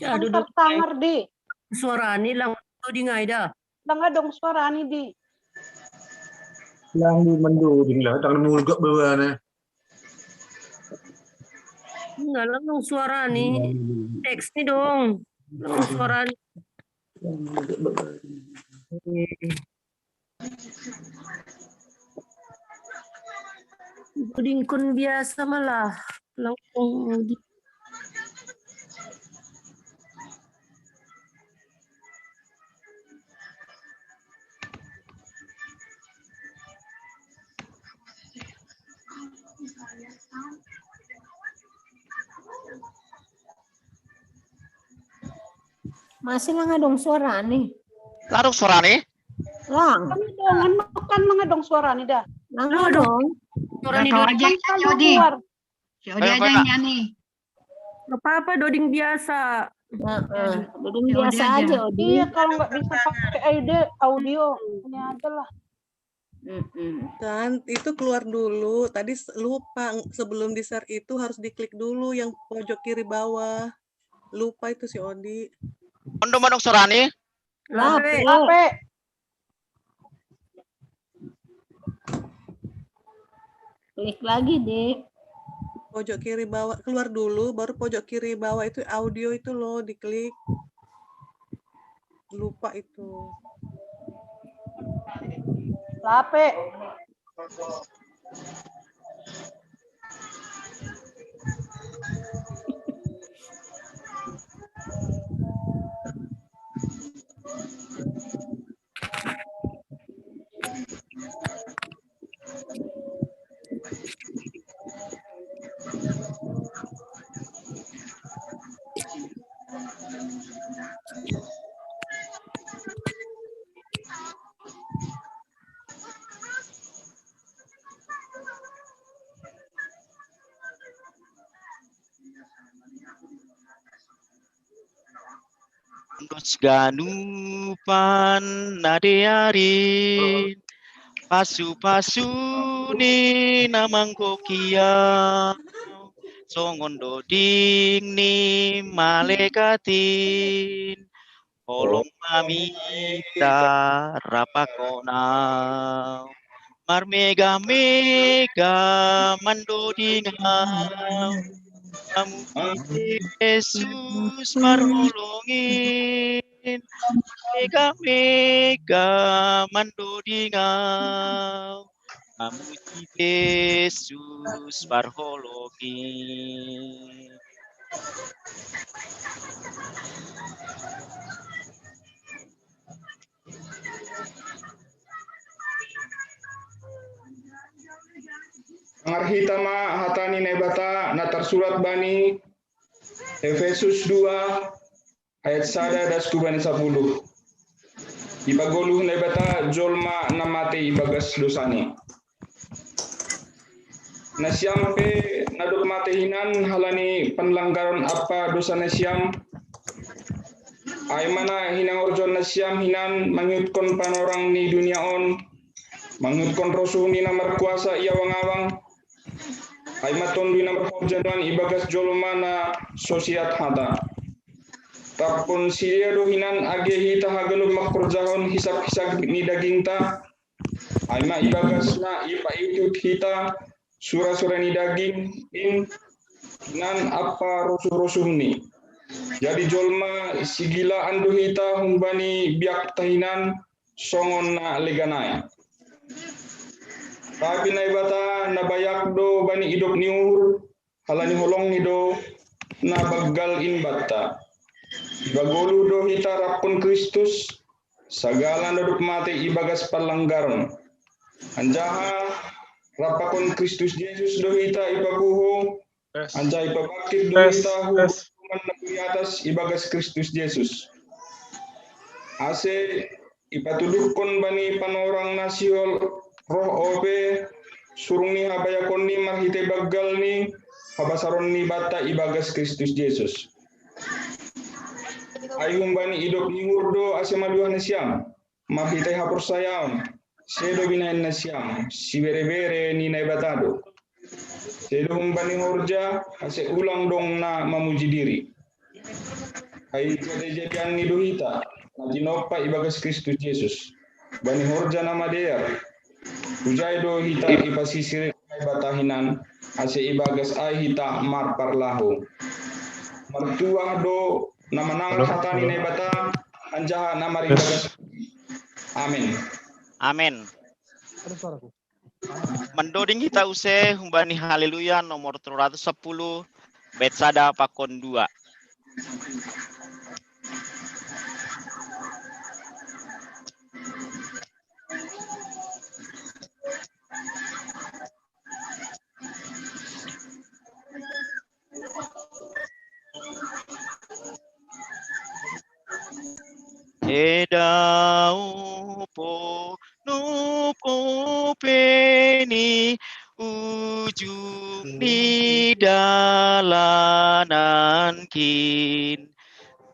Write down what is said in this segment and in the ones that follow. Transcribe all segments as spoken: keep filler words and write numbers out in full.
Aduh, duduk tangar di suarani lang di ngai dah. Lang adong suarani di. Lang di menduding lah, tangan mulgak bawana. Enggak, lang dong suarani. Teks ni dong. Lang suarani. Budingkun biasa malah. Lang Masih lang adong suarani. Lang adong suarani? Lang. Kan adong, anu kan lang adong suarani dah. Lang adong. Suarani doding aja, kan Odi. Keluar. Si Odi aja yang nyanyi. Gak apa-apa, doding biasa. Heeh, doding biasa aja, Odi. Iya, kalau nggak bisa pakai audio, audio, ini aja lah. Kan itu keluar dulu. Tadi lupa, sebelum di-share itu harus diklik dulu yang pojok kiri bawah. Lupa itu si Odi. Ondo manuk sorani. Lape. Lape. Klik lagi, Dek. Pojok kiri bawah, keluar dulu, baru pojok kiri bawah itu audio itu loh, diklik. Lupa itu. Lape. Dos ganupan na dearin, pasu-pasu ni na manggokia, songon doding ni malekatin, holong mamita rap pakon au. Marmega-mega mandoding au, hamu Jesus parholongin. Mega-mega mandoding au, hamu Jesus parholongin. Mangarhita ma hata ni Naibata na tarsurat bani Efesus dua ayat sada das tu bani sapuluh. Ipagoluh Naibata jolma na mate ibagas dosani. Nasiam pe na dob mate hinan halani panlanggaron ampa dosa nasiam, ai ma na hinangorjohon nasiam hinan mangihutkon panorang ni dunia on, mangihutkon rosuh ni na markuasa i awang-awang, ai ma tonduy na marhorja nuan ibagas jolma na so seat hata. Raphon sidea do hinan age hita haganup mangkorjahon hisap-hisap ni dagingta, ai ma ibagas na ipaihut hita sura-sura ni daging in hinan ampa rosuh-rosuhni. Jadi jolma sigilaan do hita humbani biakta hinan songon na legan ai. Tapi Naibata na bayak do bani idop ni uhur, halani holongni do na banggal in banta. Ipagoluh do hita raphon Kristus, sagala na dob mate ibagas panlanggaron. Anjaha rap pakon Kristus Jesus do hita ipapuho, anjaha ipabangkit do hita hu hukuman na di atas ibagas Kristus Jesus. Ase ipatuduhkon bani panorang na sihol roh ope surung ni habayakonni marhitei banggal ni habasaron ni banta ibagas Kristus Jesus. Ai humbani idop ni uhur do ase maluah nasiam, marhitei haporsayaon, Sedo binahen nasiam, sibere-bere ni Naibata do. Sedo humbani horja, ase ulang dong na mamuji diri. Ai jadi-jadian ni do hita, na tinompa ibagas Kristus Jesus. Bani horja na madear. Hujai do hita ipasisir Naibata hinan, ase ibagas ai hita marparlahou. Martuah do na manangkah hata ni Naibata, anjaha na maribagas. Amin. Amin. Mandoding hita use humbani Haleluya nomor tolu ratus sepuluh, bait sada pakon dua. Edau po no po peni ujung ni dalanankin.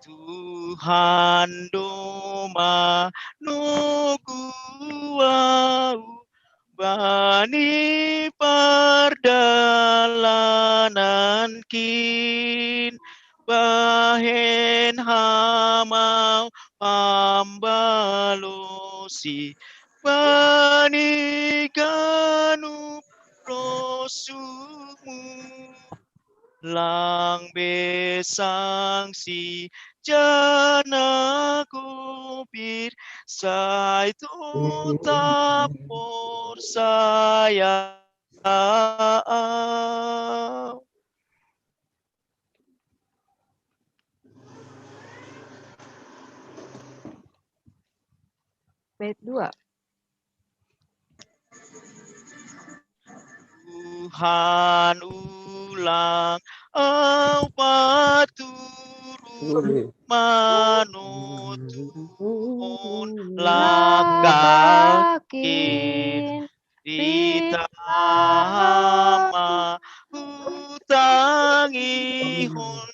Tuhan doma no guau bani pardalanankin, bahen hamau pambalosi bani ganup rosumu. Lang besang si jana kopir sai totap porsaya. Bait dua. Tuhan ulang au paturun manutun lakakin. Ritama hutangihon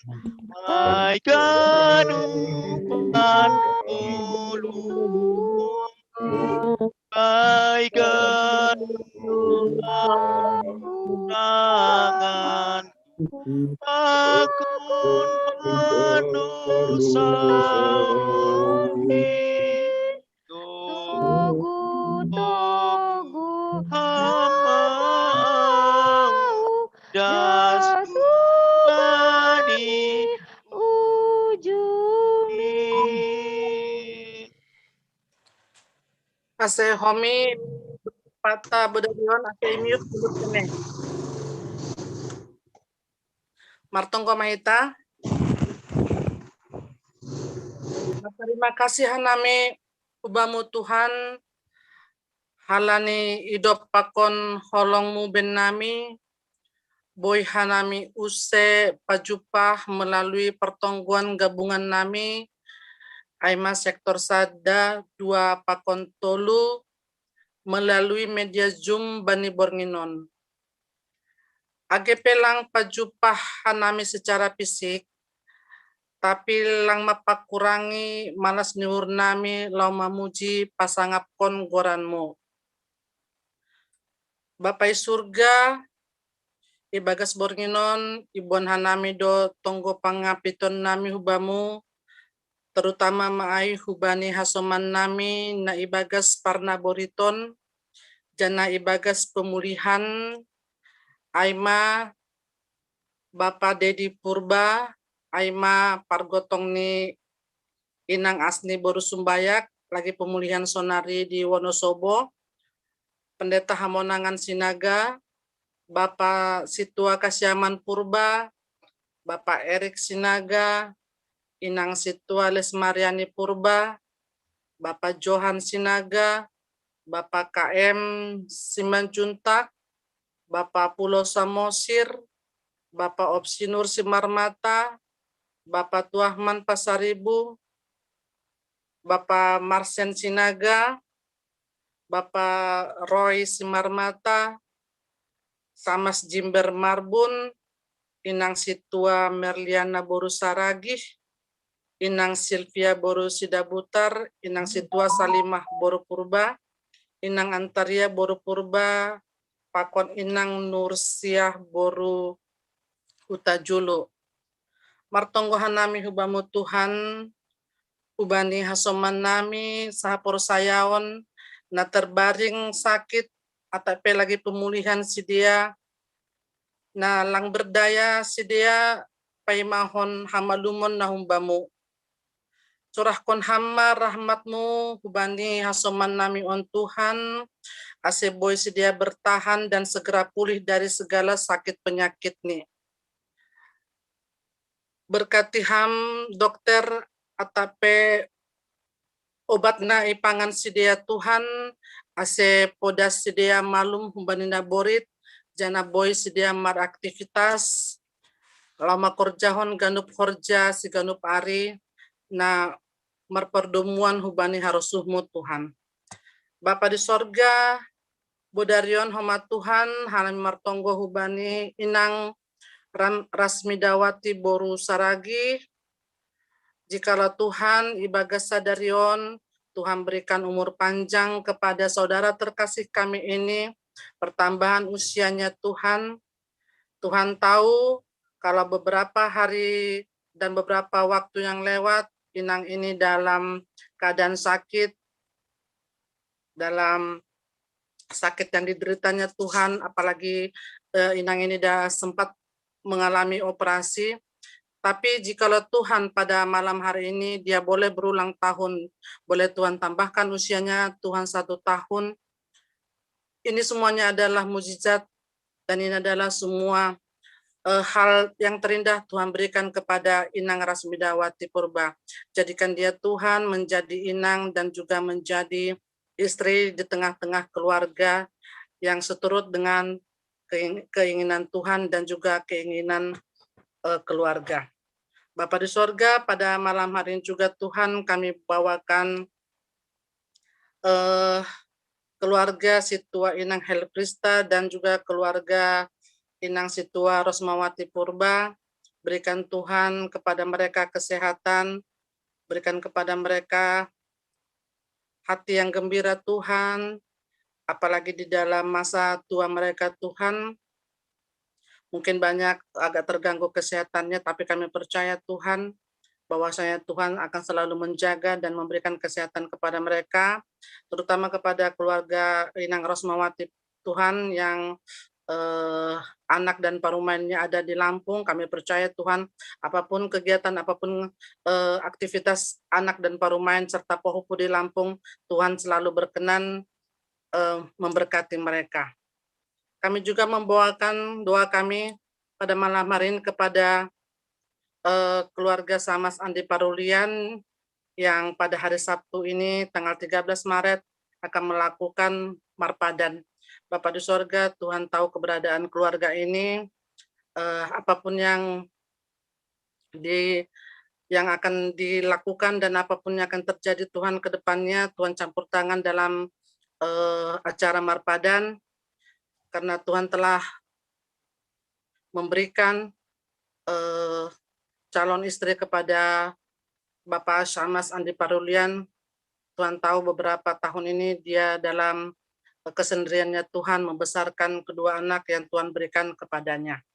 mai ganupan ulung, mai ganupan urangan pakon panusahi. Togu, togu, hamau das bani ujungmi. Ase homi pata bedadion ase imiut dulu kene. Martonggo ma hita. Tarima kasih hanami hu Bamu Tuhan, halani idop pakon holongmu bennami, boi hanami use pajumpah melalui pertonggoan gabungan nami, ai ma sektor sada, dua pakon tolu, melalui media Zoom bani borngin on. Age pe lang pajumpah hanami secara fisik, tapi lang mapakurangi malas ni uhur nami laho mamuji pasangapkon goranmu. Bapa i surga, ibagas borngin on, iboan hanami do tonggo pangampiton nami hu Bamu, terutama ma ai hubani hasoman nami na ibagas parnaboriton, janah ibagas pemulihan, ai ma Bapa Dedi Purba, ai ma pargotong ni Inang Asni boru Sumbayak, lagi pemulihan sonari di Wonosobo, Pendeta Hamonangan Sinaga, Bapa Situa Kasiaman Purba, Bapa Erik Sinaga, Inang Situa Lesmariani Purba, Bapa Johan Sinaga, Bapa K M Simanjuntak, Bapa Pulo Samosir, Bapa Opsinur Simarmata, Bapa Tuahman Pasaribu, Bapa Marsen Sinaga, Bapa Roy Simarmata, Samas Jimber Marbun, Inang Situa Merliana boru Saragih, Inang Silvia boru Sidabutar, Inang Situa Salimah boru Purba, Inang Antaria boru Purba, pakon Inang Nursiah boru Hutajulu. Martonggo hanami hubamu Tuhan, hubani hasoman nami sahaporsayaon na terbaring sakit, atap pe lagi pemulihan si dia, na lang berdaya si dia paimahon hamalumon na humbamu. Curahkon ham ma rahmat-Mu hubani hasoman nami on Tuhan, ase boi si dia bertahan dan segera pulih dari segala sakit penyakit ni. Berkati ham dokter, atap pe obat na ipangan si dia Tuhan, ase podas si dia malum hubani na borit, jana boi si dia maraktivitas, laho makorjahon ganup horja si ganup ari, na marpardomuan hubani harosuh-Mu Tuhan. Bapa di sorga, bodari on homa Tuhan, hanami martonggo hubani Inang Ram-, Rasmidawati boru Saragi, jikalau Tuhan ibagas sadari on, Tuhan berikan umur panjang kepada saudara terkasih kami ini, pertambahan usianya Tuhan. Tuhan tahu kalau beberapa hari dan beberapa waktu yang lewat, Inang ini dalam keadaan sakit, dalam sakit yang dideritanya Tuhan, apalagi, eh, Inang ini dah sempat mengalami operasi. Tapi jikalau Tuhan pada malam hari ini dia boleh berulang tahun, boleh Tuhan tambahkan usianya Tuhan satu tahun, ini semuanya adalah mujizat dan ini adalah semua, eh, hal yang terindah Tuhan berikan kepada Inang Rasmidawati Purba. Jadikan dia Tuhan menjadi inang dan juga menjadi istri di tengah-tengah keluarga yang seturut dengan keing-, keinginan Tuhan dan juga keinginan, eh, keluarga. Bapa di sorga, pada malam hari ini juga Tuhan kami bawakan, eh, keluarga si tua Inang Helprista dan juga keluarga Inang si tua Rosmawati Purba. Berikan Tuhan kepada mereka kesehatan, berikan kepada mereka hati yang gembira Tuhan, apalagi di dalam masa tua mereka Tuhan. Mungkin banyak agak terganggu kesehatannya, tapi kami percaya Tuhan, bahwasanya Tuhan akan selalu menjaga dan memberikan kesehatan kepada mereka, terutama kepada keluarga Inang Rosmawati Tuhan yang, eh, anak dan parumaennya ada di Lampung. Kami percaya Tuhan, apapun kegiatan, apapun, eh, aktivitas anak dan parumaen serta pohupu di Lampung, Tuhan selalu berkenan, eh, memberkati mereka. Kami juga membawakan doa kami pada malam hari ini kepada, eh, keluarga Samas Andi Parulian yang pada hari Sabtu ini, tanggal tiga belas Maret, akan melakukan marpadan. Bapa di sorga, Tuhan tahu keberadaan keluarga ini, eh, apapun yang di, yang akan dilakukan dan apapun yang akan terjadi, Tuhan, ke depannya, Tuhan campur tangan dalam, eh, acara marpadan, karena Tuhan telah memberikan, eh, calon istri kepada Bapak Syamas Andi Parulian. Tuhan tahu beberapa tahun ini dia dalam, eh, kesendiriannya Tuhan membesarkan kedua anak yang Tuhan berikan kepadanya.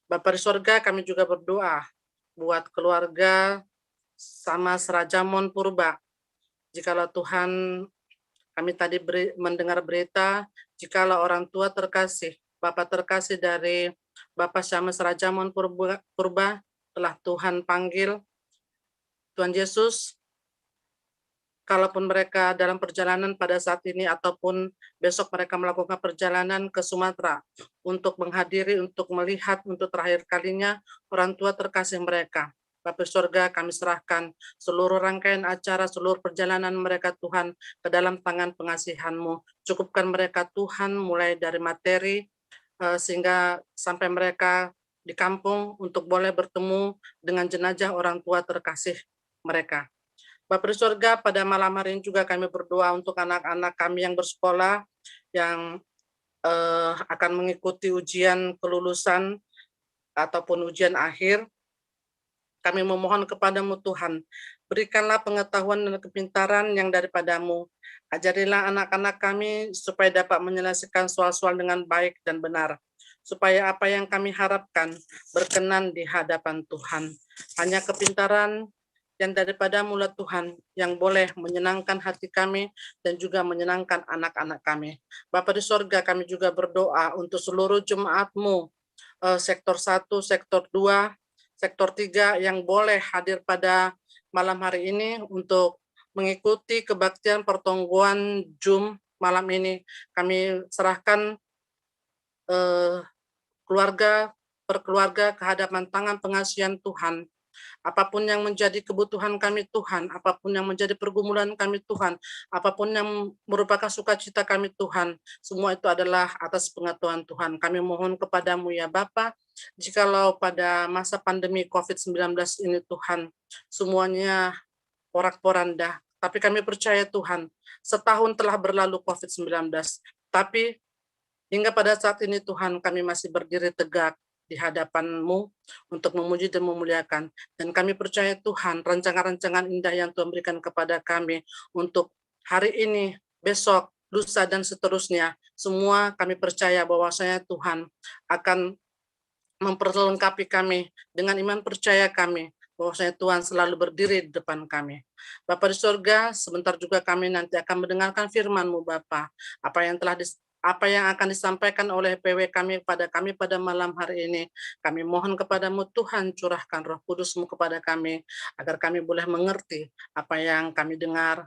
Bapa di sorga, kami juga berdoa buat keluarga Samas Rajamon Purba. Jikalau Tuhan, kami tadi beri-, mendengar berita, jikalau orang tua terkasih, Bapa terkasih dari Bapa Syamas Rajamon Purba, Purba telah Tuhan panggil, Tuhan Yesus, kalaupun mereka dalam perjalanan pada saat ini ataupun besok mereka melakukan perjalanan ke Sumatera untuk menghadiri, untuk melihat untuk terakhir kalinya orang tua terkasih mereka. Bapa di sorga, kami serahkan seluruh rangkaian acara, seluruh perjalanan mereka, Tuhan, ke dalam tangan pengasihan-Mu. Cukupkan mereka, Tuhan, mulai dari materi, eh, sehingga sampai mereka di kampung untuk boleh bertemu dengan jenajah orang tua terkasih mereka. Bapa di sorga, pada malam hari ini juga kami berdoa untuk anak-anak kami yang bersekolah, yang, eh, akan mengikuti ujian kelulusan ataupun ujian akhir. Kami memohon kepada-Mu, Tuhan, Berikanlah pengetahuan dan kepintaran yang daripada-Mu. Ajarilah anak-anak kami supaya dapat menyelesaikan soal-soal dengan baik dan benar, supaya apa yang kami harapkan berkenan di hadapan Tuhan. Hanya kepintaran yang daripada-Mu lah Tuhan, yang boleh menyenangkan hati kami dan juga menyenangkan anak-anak kami. Bapa di sorga, kami juga berdoa untuk seluruh jemaat-Mu, eh, sektor satu, sektor dua, sektor tiga yang boleh hadir pada malam hari ini untuk mengikuti kebaktian pertonggoan Zoom malam ini. Kami serahkan, eh, keluarga per keluarga ke hadapan tangan pengasihan Tuhan. Apapun yang menjadi kebutuhan kami Tuhan, apapun yang menjadi pergumulan kami Tuhan, apapun yang merupakan sukacita kami Tuhan, semua itu adalah atas pengetahuan Tuhan. Kami mohon kepada-Mu ya Bapa, jikalau pada masa pandemi covid sembilan belas ini Tuhan, semuanya porak-poranda. Tapi kami percaya Tuhan, setahun telah berlalu covid sembilan belas, tapi hingga pada saat ini Tuhan kami masih berdiri tegak di hadapan-Mu untuk memuji dan memuliakan. Dan kami percaya Tuhan, rancangan-rancangan indah yang Tuhan berikan kepada kami untuk hari ini, besok, lusa dan seterusnya, semua kami percaya bahwasanya Tuhan akan memperlengkapi kami dengan iman percaya kami bahwasanya Tuhan selalu berdiri di depan kami. Bapa di sorga, sebentar juga kami nanti akan mendengarkan firman-Mu Bapa. Apa yang telah dis- apa yang akan disampaikan oleh P W kami kepada kami pada malam hari ini, kami mohon kepada-Mu Tuhan, curahkan Roh Kudus-Mu kepada kami, agar kami boleh mengerti apa yang kami dengar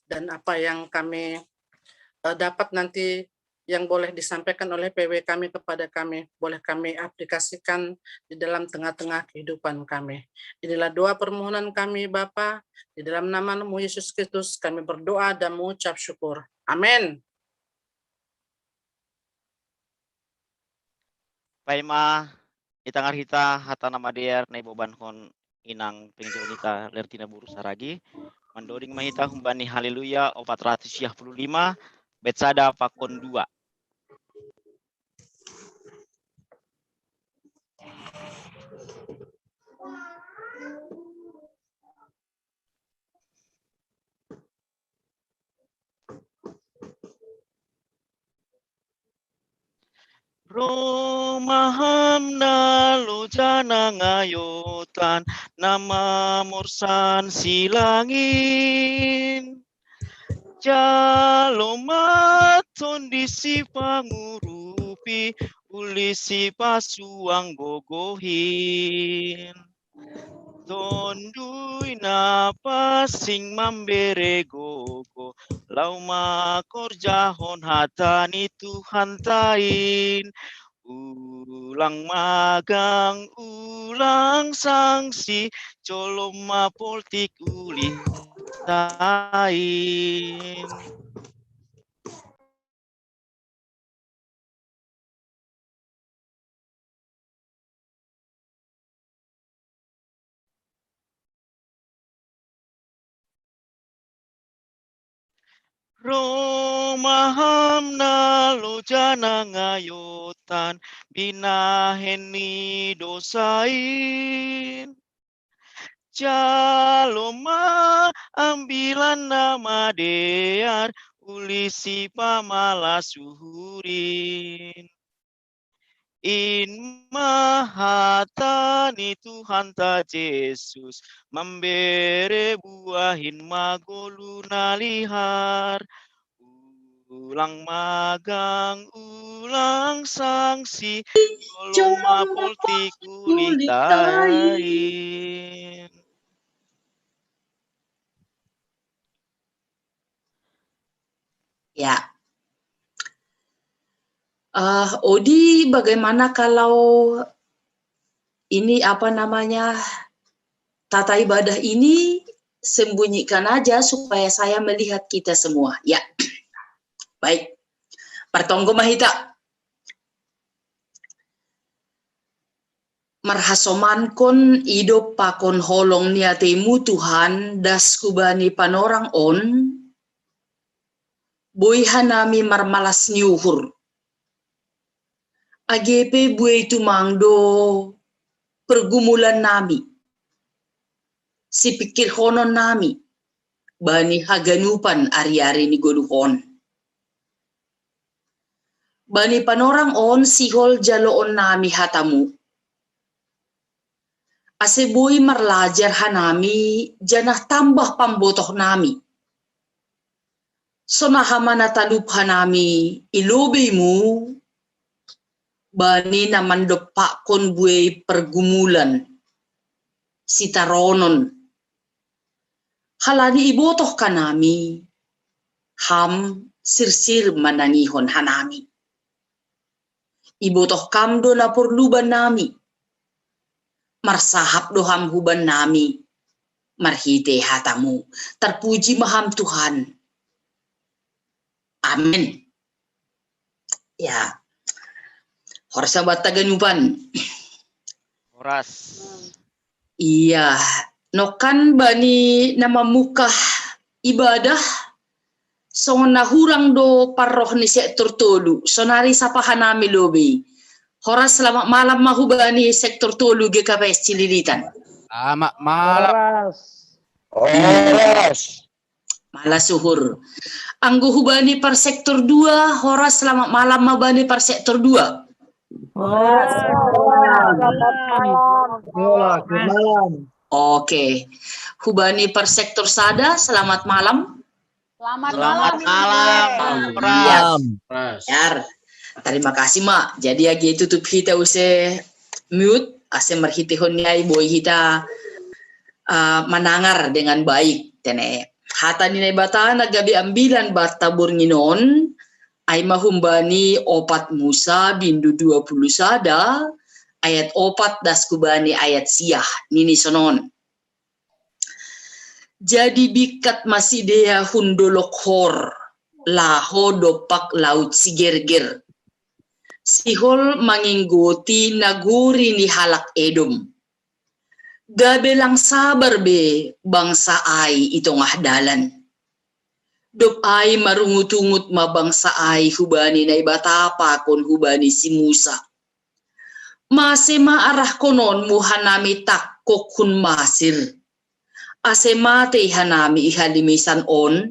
dan apa yang kami, eh, dapat nanti yang boleh disampaikan oleh P W kami kepada kami, boleh kami aplikasikan di dalam tengah-tengah kehidupan kami. Inilah doa permohonan kami Bapa, di dalam nama-Mu Yesus Kristus kami berdoa dan mengucap syukur. Amin. Pai ma, ita ngarhita hata na madear na ibobankon inang penginjil nita Lertina Boru Saragi. Mandoding ma hita humbani Haleluya opat ratus yah puluh lima, bait sada pakon dua. Roh maham na loja na ngayotan, na mamorsan si langin. Jalo ma Tondi si pangurupi, uli si pasuang gogohin. Tonduy na pasing mambere gogo, lau ma korjahon hata ni Tuhan tain. Ulang magang, ulang sangsi, jolom ma poltik uli tain. Roh maham na loja na ngayotan, binahen ni dosain. Jalo ma ambilan na madear, uli si pamalas uhurin. In ma hata ni Tuhanta Jesus, mambere buah in ma golu na lihar. Ulang magang, ulang sangsi, jolom ma poltik uli tain. Ya. Uh, Odi, bagaimana kalau ini, apa namanya, tata ibadah ini sembunyikan aja supaya saya melihat kita semua. Ya. Baik. Partonggo ma hita. Marhasomankon idop pakon holong ni atei-Mu Tuhan, das hubani panorang on, boi hanami marmalas ni uhur. Age pe buei tumang do pergumulan nami. sipikirhonon nami bani haganupan ari-ari ni goluhon. Bani panorang on sihol jaloon nami hatamu, ase boi marlajar hanami janah tambah pambotoh nami. Sonaha ma na talup hanami i lobeimu bani na mandompakkon buei pergumulan, sitaronon. Halani ibotoh hanami, ham sirsir manangihon hanami. Ibotoh kam do na porlu bannami. Marsahap do ham hubannami marhitei hatamu. Tarpuji ma ham Tuhan. Amin. Ya. Horas ma banta haganupan. Horas. Iya, nongkan bani na mamungkah ibadah, songon na hurang do parroh ni sektor tolu, sonari sapa hanami lobei. Horas, selamat malam ma hubani sektor tolu G K P S Cililitan. Selamat malam. Horas. Horas. Malas uhur. Anggo hubani par sektor dua, horas, selamat malam ma bani par sektor dua. Horas. Horas, malam. Oke. Hubani par sektor sada, selamat malam. Selamat Selamat malam. malam. Ibu. Horas. Horas. Yar. Terima kasih, Mak. Jadi agi tutup hita use mute, ase marhiteihon ni ai boi hita ah, manangar dengan baik. Tene. Hata ni Naibata na gabe ambilan banta borngin on, ai ma humbani opat Musa bindu dua puluh sada, ayat opat das hubani ayat sia, nini sonon. Jadi bingkat ma sidea hun dolok Hor, laho dompak laut sigerger. Sihol manginggoti nagori ni halak Edom. Gabe lang sabar be bangsa ai i tongah dalan. Dob ai marungut-ungut ma bangsa ai hubani Naibata pakon hubani si Musa. Mase ma arahkononmu hanami tangkog hun Masir, ase matei hanami i halimisan on?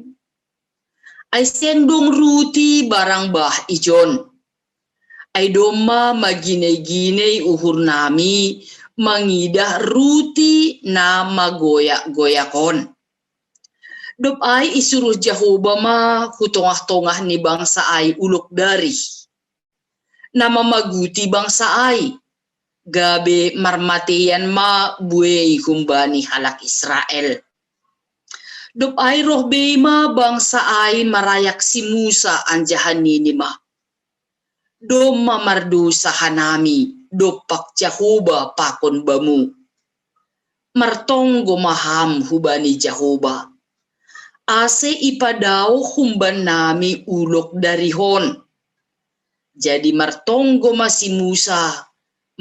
Ai seng dong ruti barang bah ijon. Ai domma maginei-ginei uhurnami mangidah ruti na magoyak-goyak on. Dob ai isuruh Jahoba ma hu tongah-tongah ni bangsa ai ulok darih, na mamaguti bangsa ai, gabe marmateian ma buei humbani halak Israel. Dob ai roh bei ma bangsa ai marayak si Musa anjaha nini ma: Domma mardousa hanami dompak Jahoba pakon bamu. Martonggo ma ham hubani Jahoba, ase ipadaoh humbannami ulok darih on. Jadi martonggo ma si Musa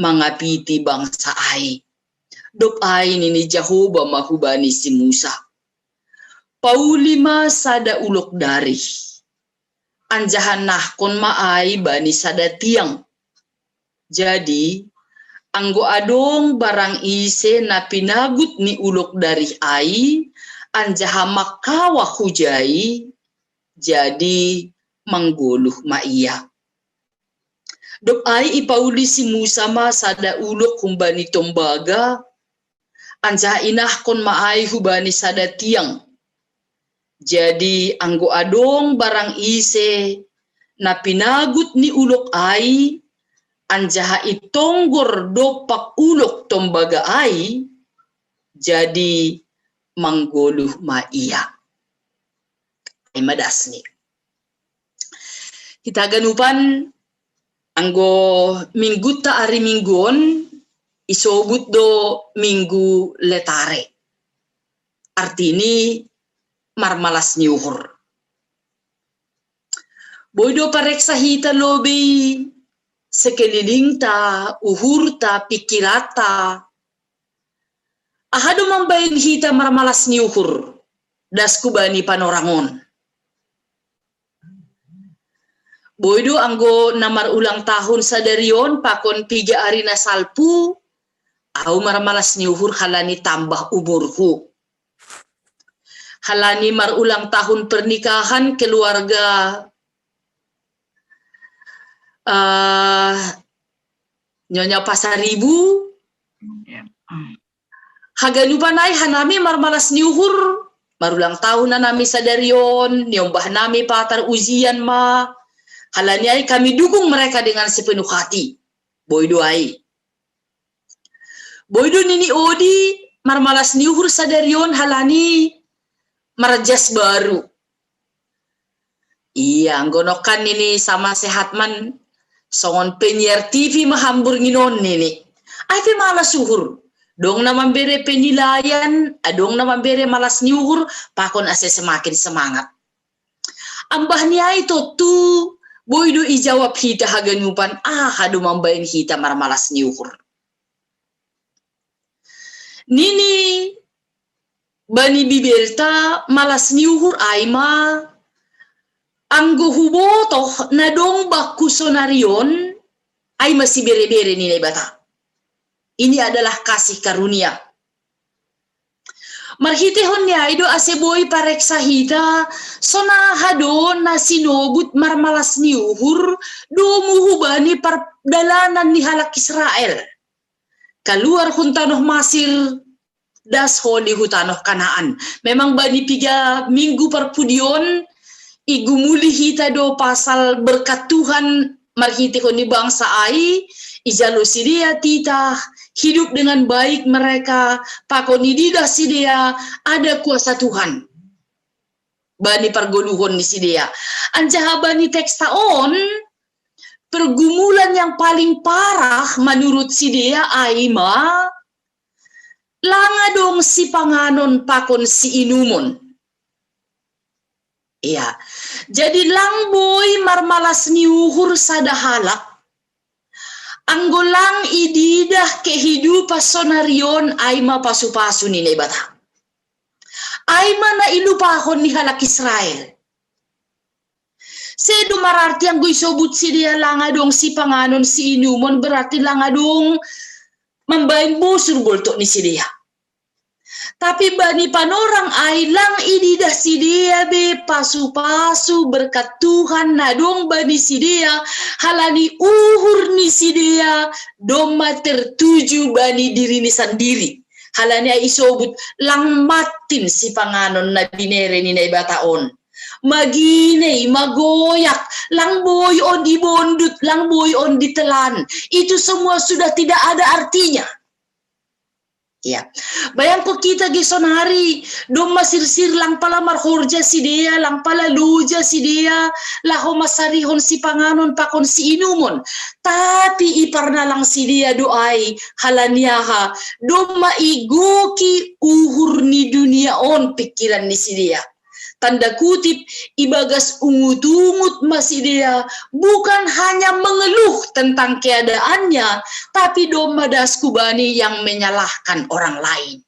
mangapiti bangsa ai. Dob ai nini Jahoba ma hubani si Musa: Pauli ma sada ulok darih, anjaha nahkon ma ai bani sada tiang. Jadi, anggo adong barang ise na pinagut ni ulok darih ai, anjaha mangkawah hujai, jadi manggoluh ma ia. Dob ai ipauli si Musa ma sada ulok humbani tombaga, anjaha inahkon ma ai hubani sada tiang. Jadi anggo adong barang ise na pinagut ni ulok ai, anjaha itonggor dompak ulok tombaga ai, jadi manggoluh ma ia. Ai ma dasni. Hita haganupan, anggo minggunta ari Minggu on isobut do Minggu Letare. Artini marmalas ni uhur. Boi do pareksa hita lobei sekelilingta, uhurta, pikiranta. Aha do mambahen hita marmalas ni uhur, das hubani panorang on? Boi do anggo na marulang tahun sadari on pakon piga ari na salpu, au marmalas ni uhur halani tambah umurhu. Halani marulang tahun pernikahan keluarga, eh, Nyonya Pasaribu. Ya. Haganupan ai hanami marmalas ni uhur, marulang tahun hanami sadari on, niombah nami patar ujian ma, halani ai kami dukung mereka dengan sepenuh hati. Boi do ai. Boi do nini odi, marmalas ni uhur sadari on halani marjas baru. Iya, anggo nongkan nini sama sehat man, songon penyiar T V ma hambur nginon nini. Ai pe malas uhur. Dong na mambere penilaian, adong na mambere malas ni uhur, pakon ase semakin semangat. Ambah ni ai tontu, boi do ijawab hita haganupan, aha do mambaen hita marmalas ni uhur. Nini bani Bibelta malas ni uhur ai ma, anggo hubotoh na dong bakku sonari on, ai ma sibere-bere ni Naibata. Ini adalah kasih karunia. Marhitehon ni ai do ase boi pareksa hita, sonaha do na sinobut marmalas ni uhur, domu hubani pardalanan ni halak Israel. Kaluar hun tanoh Masir, das holi hu tanoh Kanaan. Memang bani piga minggu parpudion, igumuli hita do pasal berkat Tuhan marhitehon ni bangsa ai, ijalo sidea titah, hidup dengan baik mereka, pakon ididah sidea, ada kuasa Tuhan. Bani pargoluhon ni sidea. Anjaha bani teksta on, pergumulan yang paling parah menurut sidea ai ma, lang adong sipanganon pakon siinumon. Iya. Jadi lang boi marmalas ni uhur sada halak, anggo lang ididah kehidupan sonari on ai ma pasu-pasu ni Naibata. Ai ma na ilupahon ni halak Israel. Sedo mararti anggo isobut sidea lang adong sipanganon siinumon berarti lang adong mambaen bosur boltok ni sidea. Tapi bani panorang ai lang ididah sidea be pasu-pasu berkat Tuhan na dong bani sidea, halani uhur ni sidea domma tertuju bani dirini sandiri. Halani ai isobut lang mattin sipanganon na binere ni Naibata on. Maginei, magoyak, lang boi on dibondut, lang boi on ditelan. Itu semua sudah tidak ada artinya. Ya. Bayangko kita ge sonari, domma sirsir lang pala marhorja sidea, lang pala loja sidea, laho masarihon sipanganon pakon siinumon. Tapi iparnalang sidea do ai, halani aha, domma igoki uhur ni dunia on pikiran ni sidea. Tanda kutip, ibagas ungut-ungut ma sidea, bukan hanya mengeluh tentang keadaannya, tapi domma das hubani yang menyalahkan orang lain.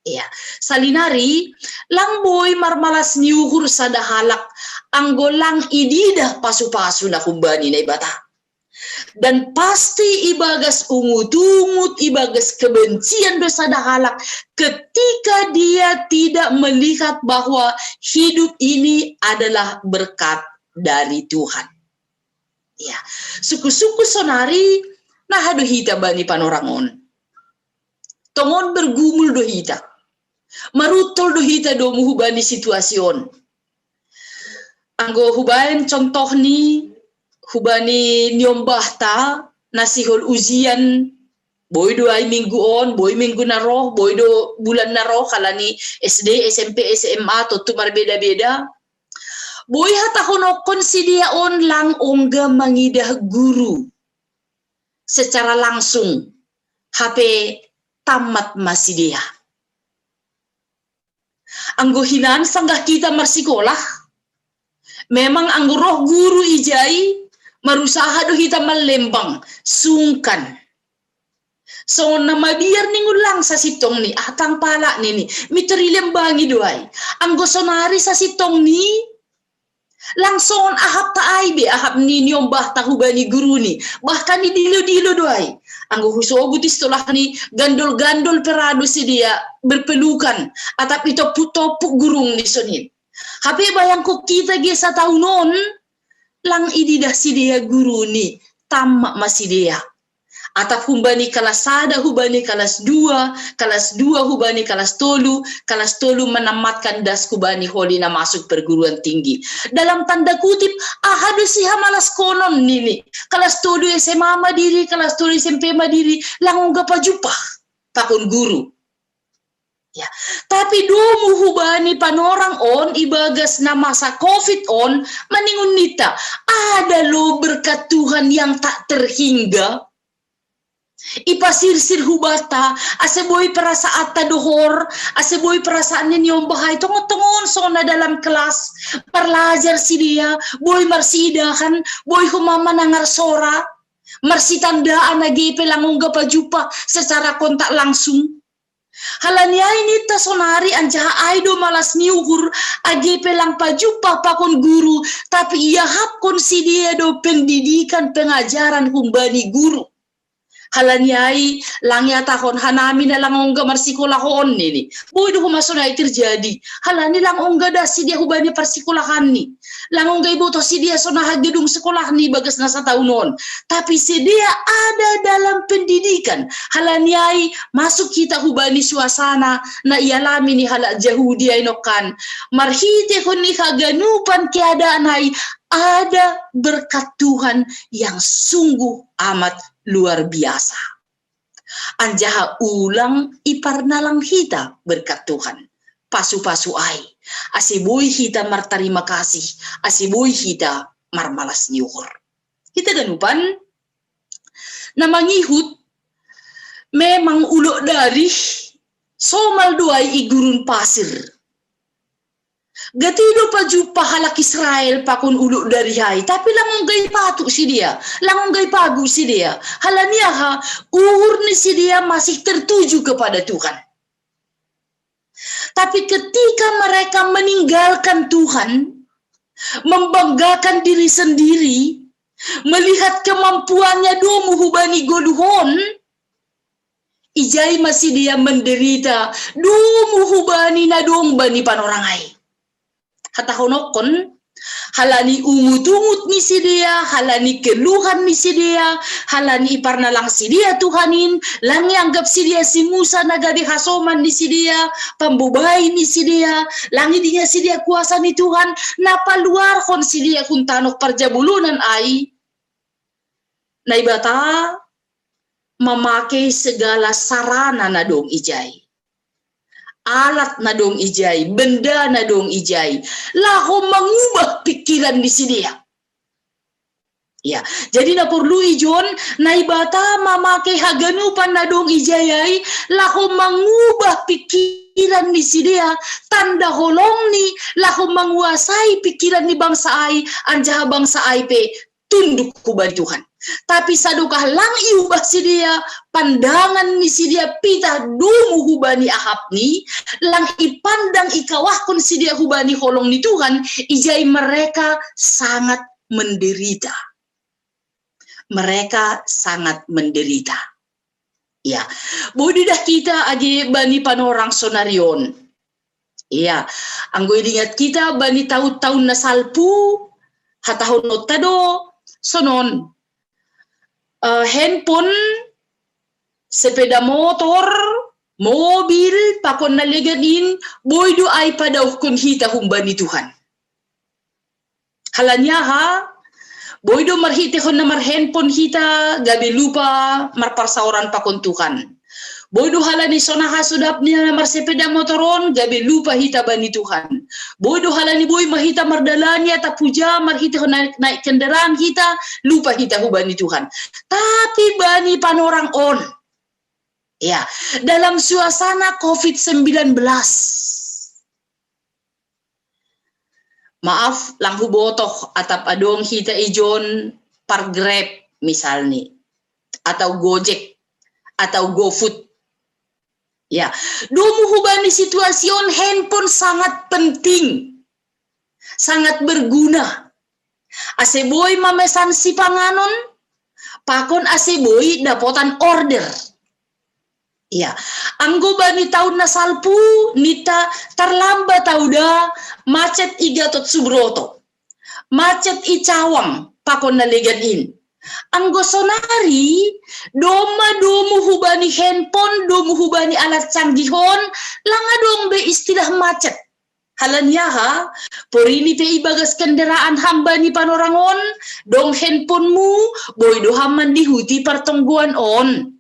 Iya, salinari, lang boi marmalas ni uhur sada halak, anggo lang ididah pasu-pasu na humbani Naibata. Dan pasti ibagas ungut-ungut, ibagas kebencian do sada halak ketika dia tidak melihat bahwa hidup ini adalah berkat dari Tuhan. Ya, suku-suku sonari, naha do hita bani panorang on. Tongon bergumul do hita. Maruntol do hita domu hubani situasi on. Anggo hubaen contoh ni, hubani niombahta, na sihol ujian, boi do ai minggu on, boi minggu na roh, boi do bulan na roh, halani S D, S M P, S M A, tontu marbeda-beda. Boi hatahononkon sidea on lang ongga mangidah guru secara langsung, hape tamat ma sidea. Anggo hinan sanggah hita marsikolah, memang anggo roh guru ijai, marusaha do hita mallembang, sungkan. Songon na mabiar ningon lang sasintongni, ah tang pala nini, mintor ilembangi do ai. Anggo sonari sasintongni, Langsung ahap ta ai be, ahap ni niombah ta hubani guru ni. Bahkan ni dilo-dilo do ai. Anggo husogu ti sekolah ni gandol-gandol perado si dia berpelukan. Atap itopu-topu gurung ni sonin. Hape bayangko kita ge satahun on, lang ididah si dia guru ni, tamma ma si dia. Atap humbani kalas sada hubani kalas dua, kalas dua hubani kalas tolu, kalas tolu menamatkan das hubani holi na masuk perguruan tinggi. Dalam tanda kutip, aha do si hamalas konon nini. Kalas tolu S M A ma diri, kalas tolu S M P ma diri, lang ongga pajumpah pakon guru. Ya. Tapi domu hubani panorang on ibagas na masa covid on, maningon ninta, ada lo berkat Tuhan yang tak terhingga. Ipasirsir hubata, ase boi perasaanta dohor, ase boi perasaan ni niombah ai tongon-tongon songon na dalam kelas, parlajar si dia, boi marsidahan, boi homa manangar sora, marsitandaan age pe lang ongga pajumpah secara kontak langsung. Halani ai ninta sonari anjaha ai do malas ni uhur, age pe lang pajumpah pakon guru, tapi iahapkon si dia do pendidikan pengajaran humbani guru. Halani ai lang ihatahon hanami na lang ongga marsikola on nini. Boi do homa sonai terjadi. Halani lang ongga das si dia hubani parsikolahan ni. Lang ongga iboto si dia songon aha gedung sekolah ni bagas na satahun on. Tapi si dia ada dalam pendidikan. Halani ai masuk hita hubani suasana na ialami ni halak Jahudi ai nongkan. Marhitehon ni haganupan keadaan ai ada berkat Tuhan yang sungguh amat luar biasa. Anjaha ulang iparnalang hita berkat Tuhan. Pasu-pasu ai. Ase boi hita martarima kasih. Ase boi hita marmalas ni uhur. Hita ganupan, na mangihut memang ulok darih somal do ai i gurun pasir. Gati do pajumpah halak Israel pakon ulok darih ai, tapi lang ongga ipatu si dia, lang ongga ipagu si dia. Halani aha, uhur ni si dia masih tertuju kepada Tuhan. Tapi ketika mereka meninggalkan Tuhan, membanggakan diri sendiri, melihat kemampuannya domu hubani goluh on, ijai ma si dia menderita, domu hubani na dong bani panorang ai. Hatahononkon, halani ungut-ungut ni si dia, halani keluhan ni si dia, halani iparnalang si dia Tuhan in, lang ianggap si dia si Musa na gabe hasoman ni si dia, pambobai ni si dia, lang idingat si dia kuasa ni Tuhan, na paluarhon si dia hun tanoh parjabolonan ai. Naibata mamake segala sarana na dong ijai. Alat na dong ijai, benda na dong ijai. Laho mangubah pikiran ni si dia. Ya, jadi na porlu ijon, Naibata mamake haganupan na dong ijai ai, laho mangubah pikiran ni si dia, tanda holong ni, laho manguasai pikiran ni bangsa ai, anjaha bangsa ai pe tunduk hubani Tuhan. Tapi sadokah lang iubah si dia, pandangan ni si dia pitah domu hubani ahap ni, lang ipandang ikawahkon si dia hubani holong ni Tuhan, ijai mereka sangat menderita. Mereka sangat menderita. Ya, boi do idah hita age bani panorang sonari on. Iya, anggo idingat hita bani taun-taun na salpu, hatahononta do sonon, eh, handphone, sepeda motor, mobil, pakon na legan in, boi do ai padauhkon hita humbani Tuhan. Halani aha? Boi do marhitehon na marhandphone hita gabe lupa marparsaoran pakon Tuhan. Boi do halani songon aha sodap ni na marsepeda motor on gabe lupa hita bani Tuhan. Boi do halani boi ma hita mardalani atap huja marhitehon naik, naik kendaraan hita, lupa hita hubani Tuhan. Tapi bani panorang on, ya, dalam suasana covid sembilan belas, maaf, lang hubotoh atap adong hita ijon par Grab misalni, atau Gojek, atau GoFood. Ya, domu hubani situasi on handphone sangat penting, sangat berguna. Ase boi mamesan sipanganon, pakon ase boi dapotan order. Iya, anggo bani taon na salpu, ninta tarlambat au da, macet i Gatot Subroto, macet i Cawang, pakon na legan in. Anggo sonari, domma domu hubani handphone, domu hubani alat canggih on, lang adong be istilah macet. Halani aha? Porini pe ibagas kendaraan hamba ni panorang on, dong handphonemu, boi do ham mandihuti partonggoan on.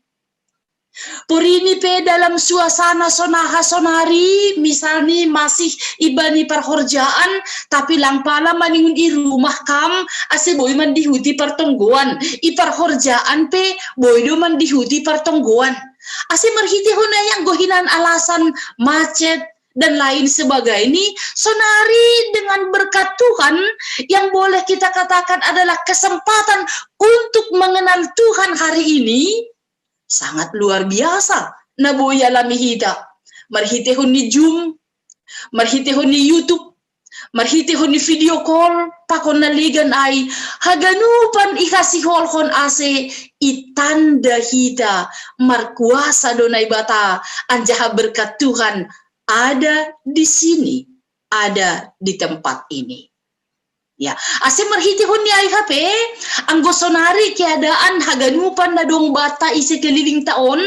Porini pe dalam suasana sonaha sonari, misalni masih ibani parhorjaan, tapi lang pala maningon i rumah kam, ase boi mandihuti partonggoan, i parhorjaan pe boi do mandihuti partonggoan. Ase marhitehon ai anggo hinan alasan macet dan lain sebagainya, sonari dengan berkat Tuhan yang boleh kita katakan adalah kesempatan untuk mengenal Tuhan hari ini, sangat luar biasa na boi alami hita. Marhitehon ni Zoom, marhitehon ni YouTube, marhitehon ni video call, pakon na legan ai, haganupan ihasiholhon ase itanda hita markuasa do Naibata, anjaha berkat Tuhan ada di sini, ada di tempat ini. Ya, ase marhitehon ni ai hape, anggo sonari keadaan haganupan na dong banta i sekelilingta on,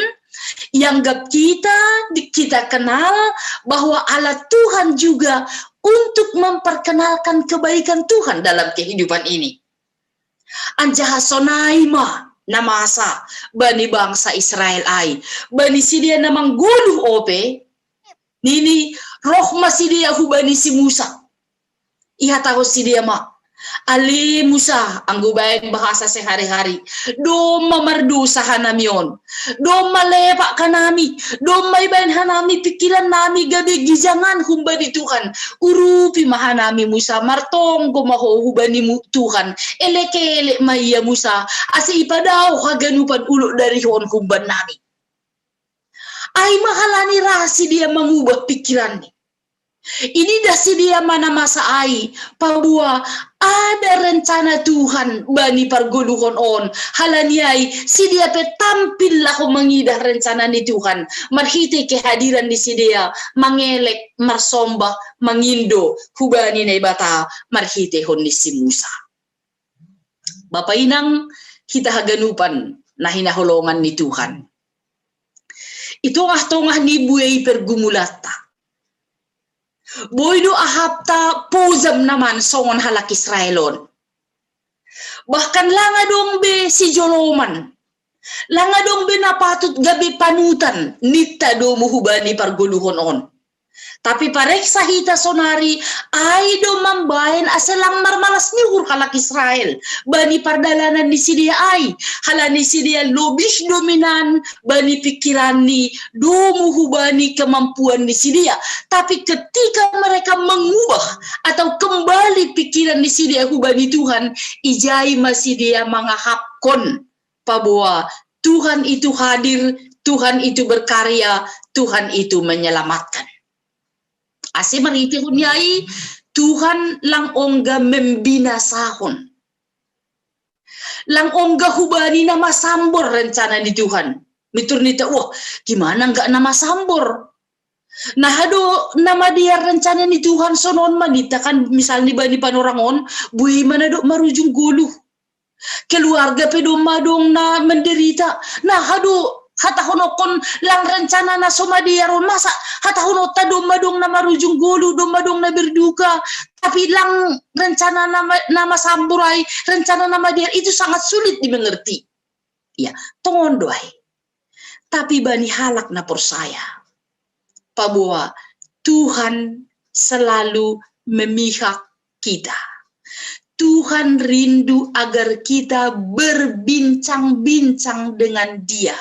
ianggap kita, di-, kita kenal bahwa Allah Tuhan juga untuk memperkenalkan kebaikan Tuhan dalam kehidupan ini. Anjaha sonai ma na masa bani bangsa Israel ai, bani sidea na manggoluh ope, nini, roh ma sidea hubani si Musa. Ihatahon sidea ma, ale Musa, anggo baen bahasa sehari-hari, domma mardosa hanami on, domma lepak hanami, domma ibaen hanami pikiran nami gabe gijangan humbani Tuhan. Urupi ma hanami Musa, martonggo ma ho hubani mu-, Tuhan, elek-elek ma ia Musa, ase ipadaoh haganupan ulok dari on humban nami. Ai ma halani ra sidea mangubah pikiranni. Inidah sidea ma na masa ai, paboa ada rencana Tuhan bani pargoluhon on, halani ai sidea pe tampil laho mangidah rencana ni Tuhan, marhite kehadiran ni sidea, mangelek, marsombah, mangindo, hubani Naibata, marhitehon ni si Musa. Bapa inang, hita haganupan na hinaholongan ni Tuhan. I tongah-tongah ni buei pergumulanta, boi do ahapta pojam na man songon halak Israel on. Bahkan lang adong be sijoloman, lang adong be na patut gabe panutan ninta domu hubani pargoluhon on. Tapi pareksa hita sonari, ai do mambaen ase lang marmalas ni uhur halak Israel bani pardalanan ni sidea ai, halani sidea lobih dominan bani pikiranni domu hubani kemampuan ni sidea. Tapi ketika mereka mengubah atau kembali pikiran ni sidea hubani Tuhan, ijai ma sidea mangahapkon paboa Tuhan itu hadir, Tuhan itu berkarya, Tuhan itu menyelamatkan. Ase marhitehon ni ai, Tuhan lang ongga membinasahon. Lang ongga hubani na masambor rencana ni Tuhan. Mitur ninta, wah, gimana nggak na masambor? Nah, ado na madear rencana ni Tuhan sonon ma ninta kan, misalni bani panorang on, buei ma na dok marujung goluh. Keluarga pe domma dong na menderita. Nah, ado hatahononkon lang rencana na so madear on, masa hatahononta domma dong na marujung goluh, domma dong na berduka, tapi lang rencana na ma-, na masambor ai, rencana na madear itu sangat sulit dimengerti. Ya, tongon do ai. Tapi bani halak na porsaya, paboa Tuhan selalu memihak kita. Tuhan rindu agar kita berbincang-bincang dengan Dia,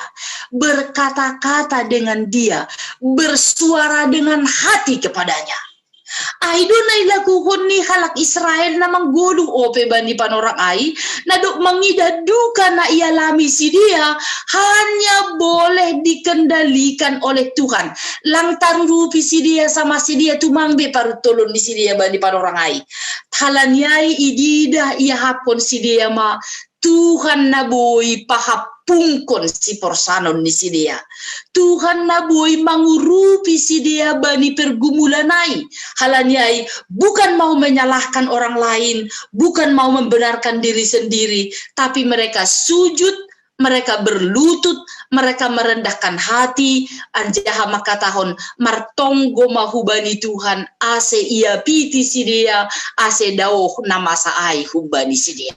berkata-kata dengan Dia, bersuara dengan hati kepada-Nya. Ai do na ilakuhon ni halak Israel na manggoluh ope bani panorang ai, na dob mangidah duka na ialami sidea, hanya boleh dikendalikan oleh Tuhan. Lang tarurupi sidea sama sidea tumang be paruntolon ni sidea bani panorang ai. Halani ai ididah iahapkon sidea ma Tuhan na boi pahampungkon siporsanon ni sidea. Tuhan na boi mangurupi sidea bani pergumulan ai. Halani ai bukan mau menyalahkan orang lain, bukan mau membenarkan diri sendiri, tapi mereka sujud, mereka berlutut, mereka merendahkan hati, anjaha mangkatahon, martonggo ma hubani Tuhan, ase iapiti sidea, ase daoh na masa ai hubani sidea.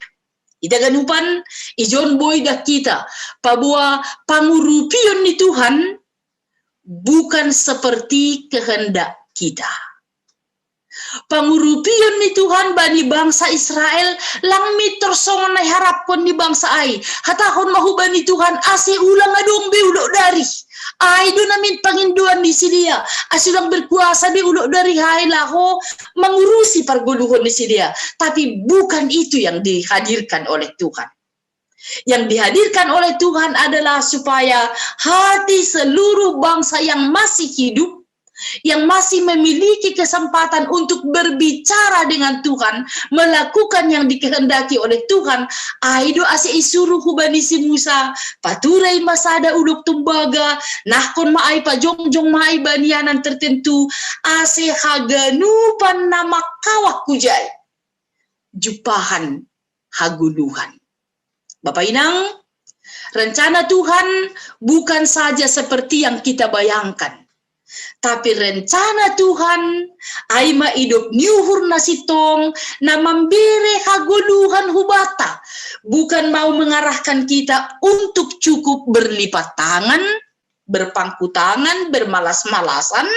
Ita ganupan, ijon boi dah kita, paboa pangurupion ni Tuhan bukan seperti kehendak kita. Pangurupion ni Tuhan bani bangsa Israel, lang mintor songon na iharapkon ni bangsa ai. Hatahon ma hubani Tuhan, ase ulang adong be ulok darih. Ai do namin pangindoan ni sidea, ase ulang berkuasa be ulok darih ai laho mangurusi pargoluhon ni sidea. Tapi bukan itu yang dihadirkan oleh Tuhan. Yang dihadirkan oleh Tuhan adalah supaya hati seluruh bangsa yang masih hidup, yang masih memiliki kesempatan untuk berbicara dengan Tuhan, melakukan yang dikehendaki oleh Tuhan, ai do ase isuruh hubani si Musa, pature ma sada ulok tumbaga, nahkon ma ai, pajongjong ma ai bani ianan tertentu, ase haganupan na mangkawah hujai jumpahan hagoluhan. Bapa Inang, rencana Tuhan bukan saja seperti yang kita bayangkan. Tapi rencana Tuhan ai ma idop ni uhur na sintong, na mambere hagoluhan hubanta. Bukan mau mengarahkan kita untuk cukup berlipat tangan, berpangku tangan, bermalas-malasan,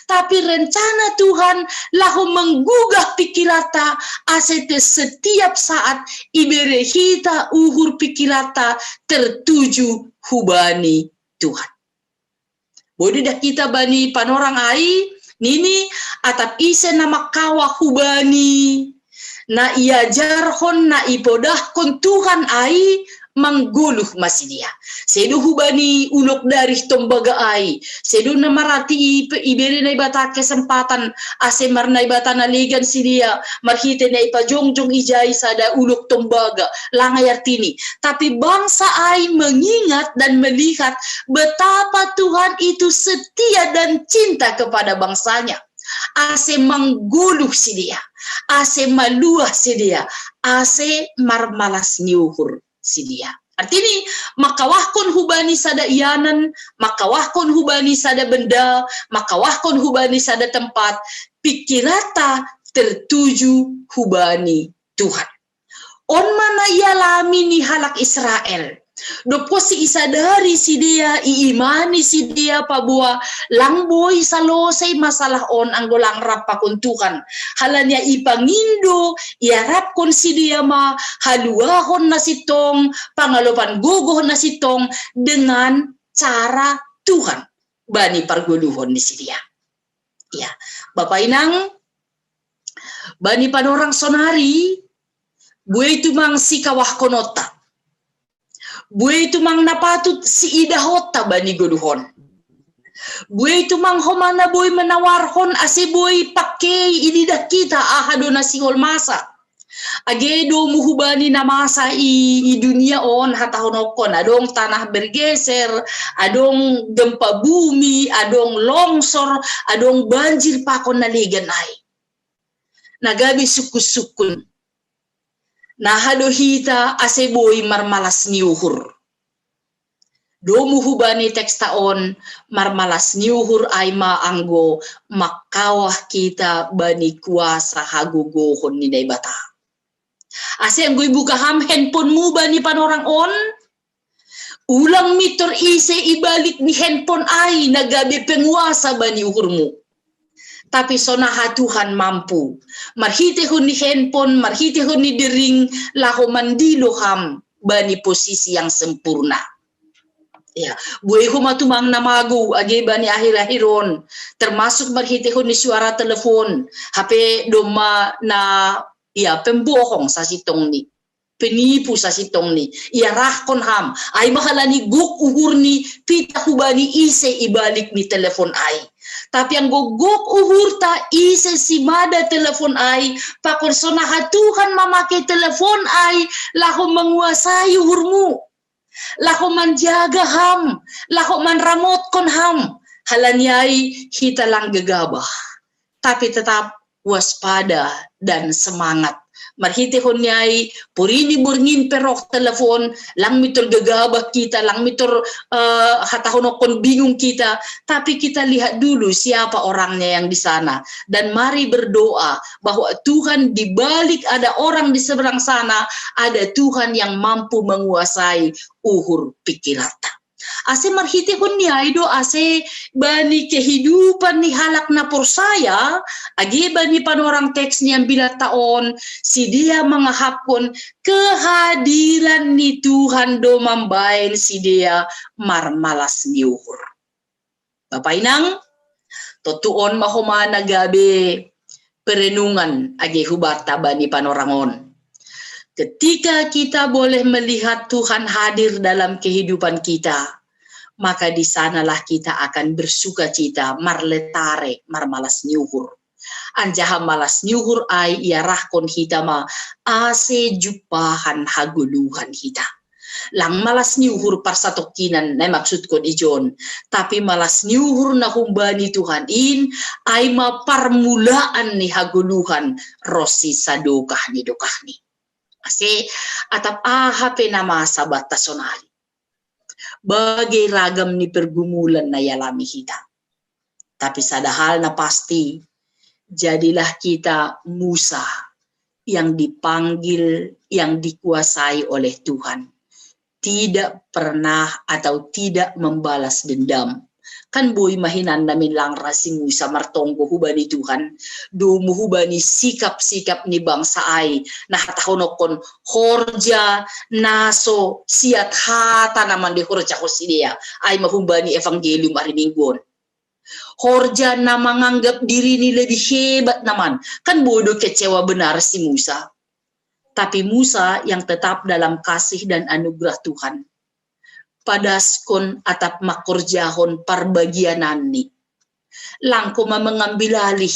tapi rencana Tuhan laho menggugah pikiranta, ase te setiap saat ibere hita uhur pikiranta tertuju hubani Tuhan. Boi do dah kita bani panorang ai, nini, atap ise na mangkawah hubani na iajarhon, na ipodahkon Tuhan ai, manggoluh ma sidea. Sedo hubani ulok darih tombaga ai, sedo na marati i-, ibere Naibata kesempatan ase marnaibata na legan sidea, marhite na ipajongjong ijai sada ulok tombaga, lang ai artini. Tapi bangsa ai mengingat dan melihat betapa Tuhan itu setia dan cinta kepada bangsanya. Ase manggoluh sidea, ase maluah sidea, ase marmalas ni uhur sidea. Artini, mangkawahkon hubani sada ianan, mangkawahkon hubani sada benda, mangkawahkon hubani sada tempat, pikiranta tertuju hubani Tuhan. On ma na ialami ni halak Israel. Dob posi isadari sidea, iimani sidea paboa lang boi salosei masalah on anggo lang rap pakon Tuhan. Halani ai ipangindo, iarapkon sidea ma haluahon na sintong, pangalopan gogoh na sintong dengan cara Tuhan bani pargoluhon ni sidea. Ya, Bapa Inang, bani panorang sonari, buei tumang sikawahkononta. Buei tumang na patut siidahonta bani goluhon. Buei tumang homa na boi manawarhon ase boi pangkei ididah kita aha do na sihol masa. Age domu hubani na masa i, i dunia on, hatahononkon, adong tanah bergeser, adong gempa bumi, adong longsor, adong banjir pakon na legan ai. Na gabe sungkun-sungkun. Na aha do hita ase boi marmalas ni uhur. Domu hubani teksta on, marmalas ni uhur ai ma anggo mangkawah kita bani kuasa hagogohon ni Naibata. Ase anggo ibuka ham handphonemu bani panorang on, ulang mintor ise ibalik ni handphone ai na gabe penguasa bani uhurmu. Tapi sonaha Tuhan mampu, marhitehon ni handphone, marhitehon ni dering, laho mandilo ham bani posisi yang sempurna. Ya, buei homa tumang na magou age bani akhir-akhir on, termasuk marhitehon ni suara telepon, hape domma na, ya, pembohong sasintongni, penipu sasintongni, iarahkon ham, ai ma halani gok uhurni, pitah hubani ise ibalik ni telepon ai. Tapi anggo gok uhurta ise simada telepon ai, pakon sonaha Tuhan mamake telepon ai, laho menguasai uhurmu, laho manjaga ham, laho manramotkon ham, halani ai hita lang gegabah, tapi tetap waspada dan semangat. Marhitehon ni ai, porini borngin pe roh telepon, lang mitor gegabah kita, lang mitor, eh, hatahonokkon bingung kita, tapi kita lihat dulu siapa orangnya yang di sana. Dan mari berdoa bahwa Tuhan di balik ada orang di seberang sana, ada Tuhan yang mampu menguasai uhur pikiranta. Ase marhitehon ni ai do ase bani kehidupan ni halak na porsaya, age bani panorang teks ni ambilan ta on, sidea mangahapkon kehadiran ni Tuhan do mambaen sidea marmalas ni uhur. Bapa inang, tontu on ma homa na gabe perenungan age hubanta bani panorang on. Ketika kita boleh melihat Tuhan hadir dalam kehidupan kita, maka di sanalah kita akan bersuka cita, marletare, marmalas ni uhur. Anjaha malas ni uhur ai iarahkon hita ma ase jumpahan hagoluhan hita. Lang malas ni uhur parsatongkinan na maksudkon ijon, tapi malas ni uhur na humbani Tuhan in, ai ma parmulaan ni hagoluhan ronsi sadokah ni dokahni. Ase atap aha pe na masa banta sonari, bage ragam ni pergumulan na ialami hita. Tapi sada hal na pasti, jadilah kita Musa yang dipanggil, yang dikuasai oleh Tuhan. Tidak pernah atau tidak membalas dendam. Kan boi ma hinan na minlangra si Musa martonggo hubani Tuhan, domu hubani sikap-sikap ni bangsa ai, na hatahonokkon horja na so siat hata na mande horjahon sidea, ai ma humbani evangelium ari Minggu on. Horja na manganggap dirini lebih hebat naman, kan boi do kecewa benar si Musa. Tapi Musa yang tetap dalam kasih dan anugerah Tuhan, padaskon atap mangkorjahon parbagiananni. Lang homa mengambil alih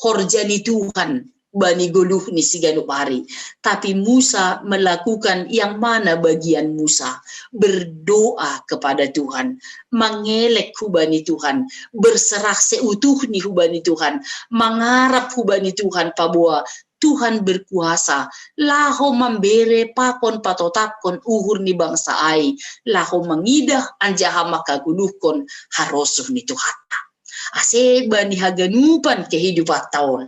horja ni Tuhan bani goluh ni siganup ari. Tapi Musa melakukan yang mana bagian Musa, berdoa kepada Tuhan, mangelek hubani Tuhan, berserah seutuhni hubani Tuhan, mangarap hubani Tuhan paboa Tuhan berkuasa, laho mambere pakon patotapkon uhur ni bangsa ai, laho mangidah anjaha mangkagoluhkon harosuh ni Tuhanta. Ase bani haganupan kehidupanta on.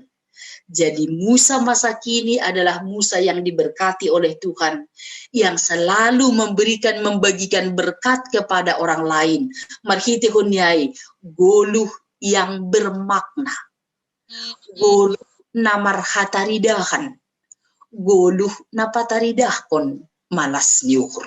Jadi Musa masa kini adalah Musa yang diberkati oleh Tuhan, yang selalu memberikan, membagikan berkat kepada orang lain. Marhitehon ni ai, goluh yang bermakna. Goluh na marhataridahan. Goluh na pataridahkon malas ni uhur.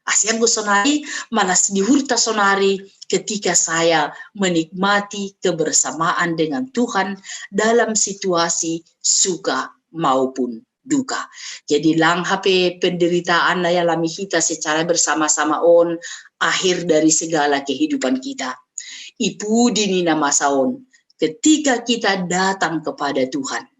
Ase anggo sonari, malas ni uhurta sonari ketika saya menikmati kebersamaan dengan Tuhan dalam situasi suka maupun duka. Jadi lang hape penderitaan na ialami hita secara bersama-sama on akhir dari segala kehidupan kita. I pudi ni na masa on, ketika kita datang kepada Tuhan,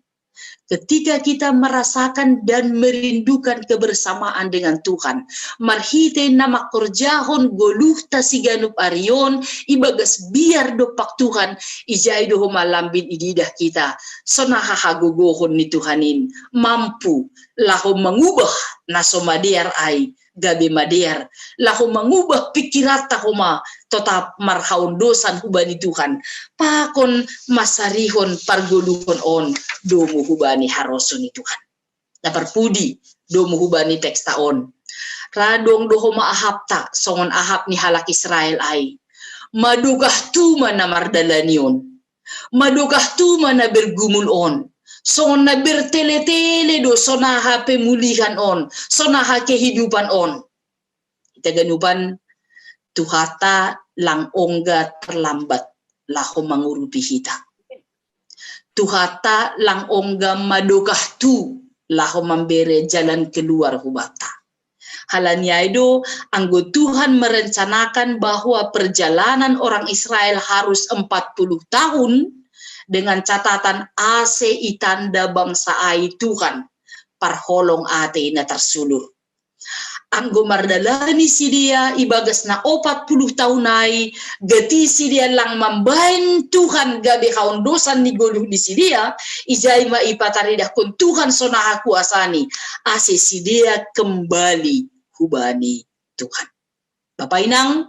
ketika kita merasakan dan merindukan kebersamaan dengan Tuhan, marhite na mangkorjahon goluhta siganup ari on ibagas biar dompak Tuhan, ijai do homa lambin ididah kita, sonaha hagogohon ni Tuhan in mampu laho mangubah na so madear ai gabe madear, laho mangubah pikiranta homa totap marhaondosan hubani Tuhan, pakon mansarihon pargoluhon on domu hubani harosuh ni Tuhan. Na parpudi domu hubani teksta on. Ra dong do homa Ahabta songon Ahab ni halak Israel ai. Madokah tu ma na mardalani on. Madokah tu ma na bergumul on. Songon na bertele-tele do sonaha pemulihan on, sonaha kehidupan on. Hita ganupan Tuhanta lang ongga terlambat laho mangurupi hita. Tuhanta lang ongga madokah tu laho mambere jalan keluar hubanta. Halani ai do, anggo Tuhan merencanakan bahwa perjalanan orang Israel harus empat puluh tahun, dengan catatan ase itanda bangsa ai Tuhan parholong atei na tarsulur. Anggo mardalani sidea ibagas na opat puluh tahun ai, gati sidea lang mambaen Tuhan gabe haondosan ni goluh ni sidea, ijai ma ipataridahkon Tuhan sonaha kuasani, ase sidea kembali hubani Tuhan. Bapa inang,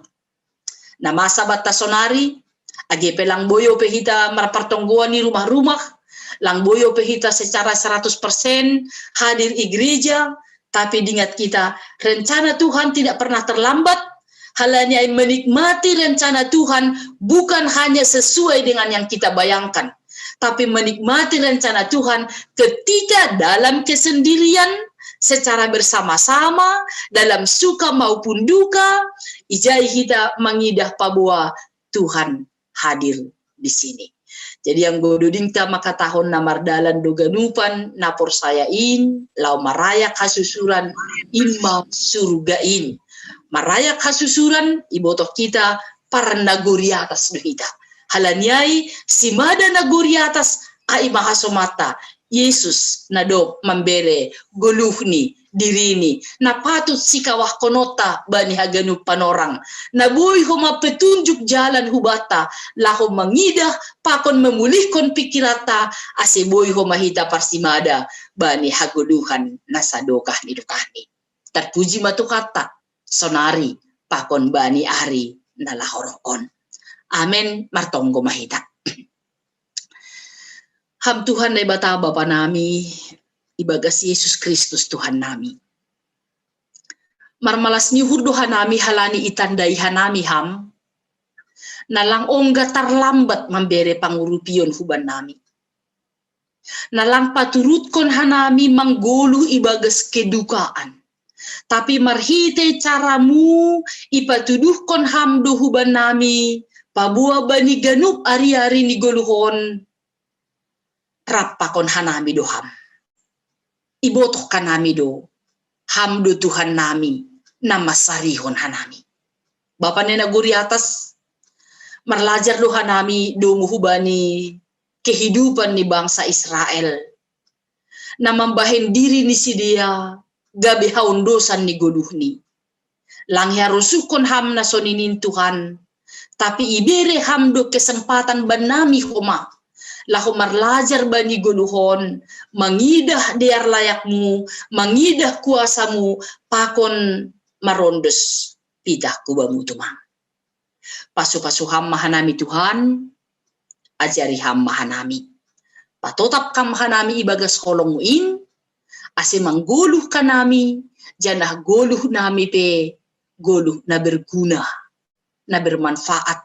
na masa banta sonari, age pe lang boi ope hita marpartonggoan i rumah-rumah, lang boi ope hita secara seratus persen hadir i gereja, tapi diingat kita, rencana Tuhan tidak pernah terlambat. Halani ai menikmati rencana Tuhan bukan hanya sesuai dengan yang kita bayangkan, tapi menikmati rencana Tuhan ketika dalam kesendirian, secara bersama-sama, dalam suka maupun duka, ijai hita mangidah paboa Tuhan hadir di sini. Jadi anggo dodingta mangkatahon na mardalan do ganupan na porsaya in, laho marayak hasusuran, in ma surga in. Marayak hasusuran, ibotoh hita parnagori atas do hita. Halani ai, simada nagori atas, ai ma hasomanta, Yesus na dok mambere goluhni, dirini, na patut sikawahkononta bani haganup panorang, na boi homa petunjuk jalan hubanta, laho mangidah pakon memulihkon pikiranta, ase boi homa hita parsimada bani hagoluhan na sadokah ni dokahni. Tarpuji ma Tuhanta, sonari pakon bani ari na laho roh on. Amen, martonggo ma hita. Ham Tuhan Naibata Bapa nami, ibagas Yesus Kristus Tuhan nami. Marmalas ni uhur do hanami halani itandai hanami Ham, na lang ongga tarlambat mambere pangurupion hubannami. Na lang paturutkon hanami manggoluh ibagas kedukaan. Tapi marhitei caramu ipatuduhkon Ham do hubannami, paboa bani ganup ari-ari ni goluh on, rap pakon hanami do Ham. Ibotoh hanami do, Ham do Tuhan nami, na mansarihon hanami. Bapa ni nagori atas, marlajar do hanami domu hubani kehidupan ni bangsa Israel, na mambahen diri ni sidea gabe haondosan ni goluhni. Lang iharosuhkon Ham na soninin Tuhan, tapi ibere Ham do kesempatan bannami homa, laho marlajar bani goluh on, mangidah dear layakmu, mangidah kuasamu, pakon marondos pitah ku Bamu tumang. Pasu-pasu Ham ma hanami Tuhan, ajari Ham ma hanami. Patotap Ham hanami ibagas holongmu in, ase manggoluh hanami, janah goluh nami pe goluh na berguna, na bermanfaat,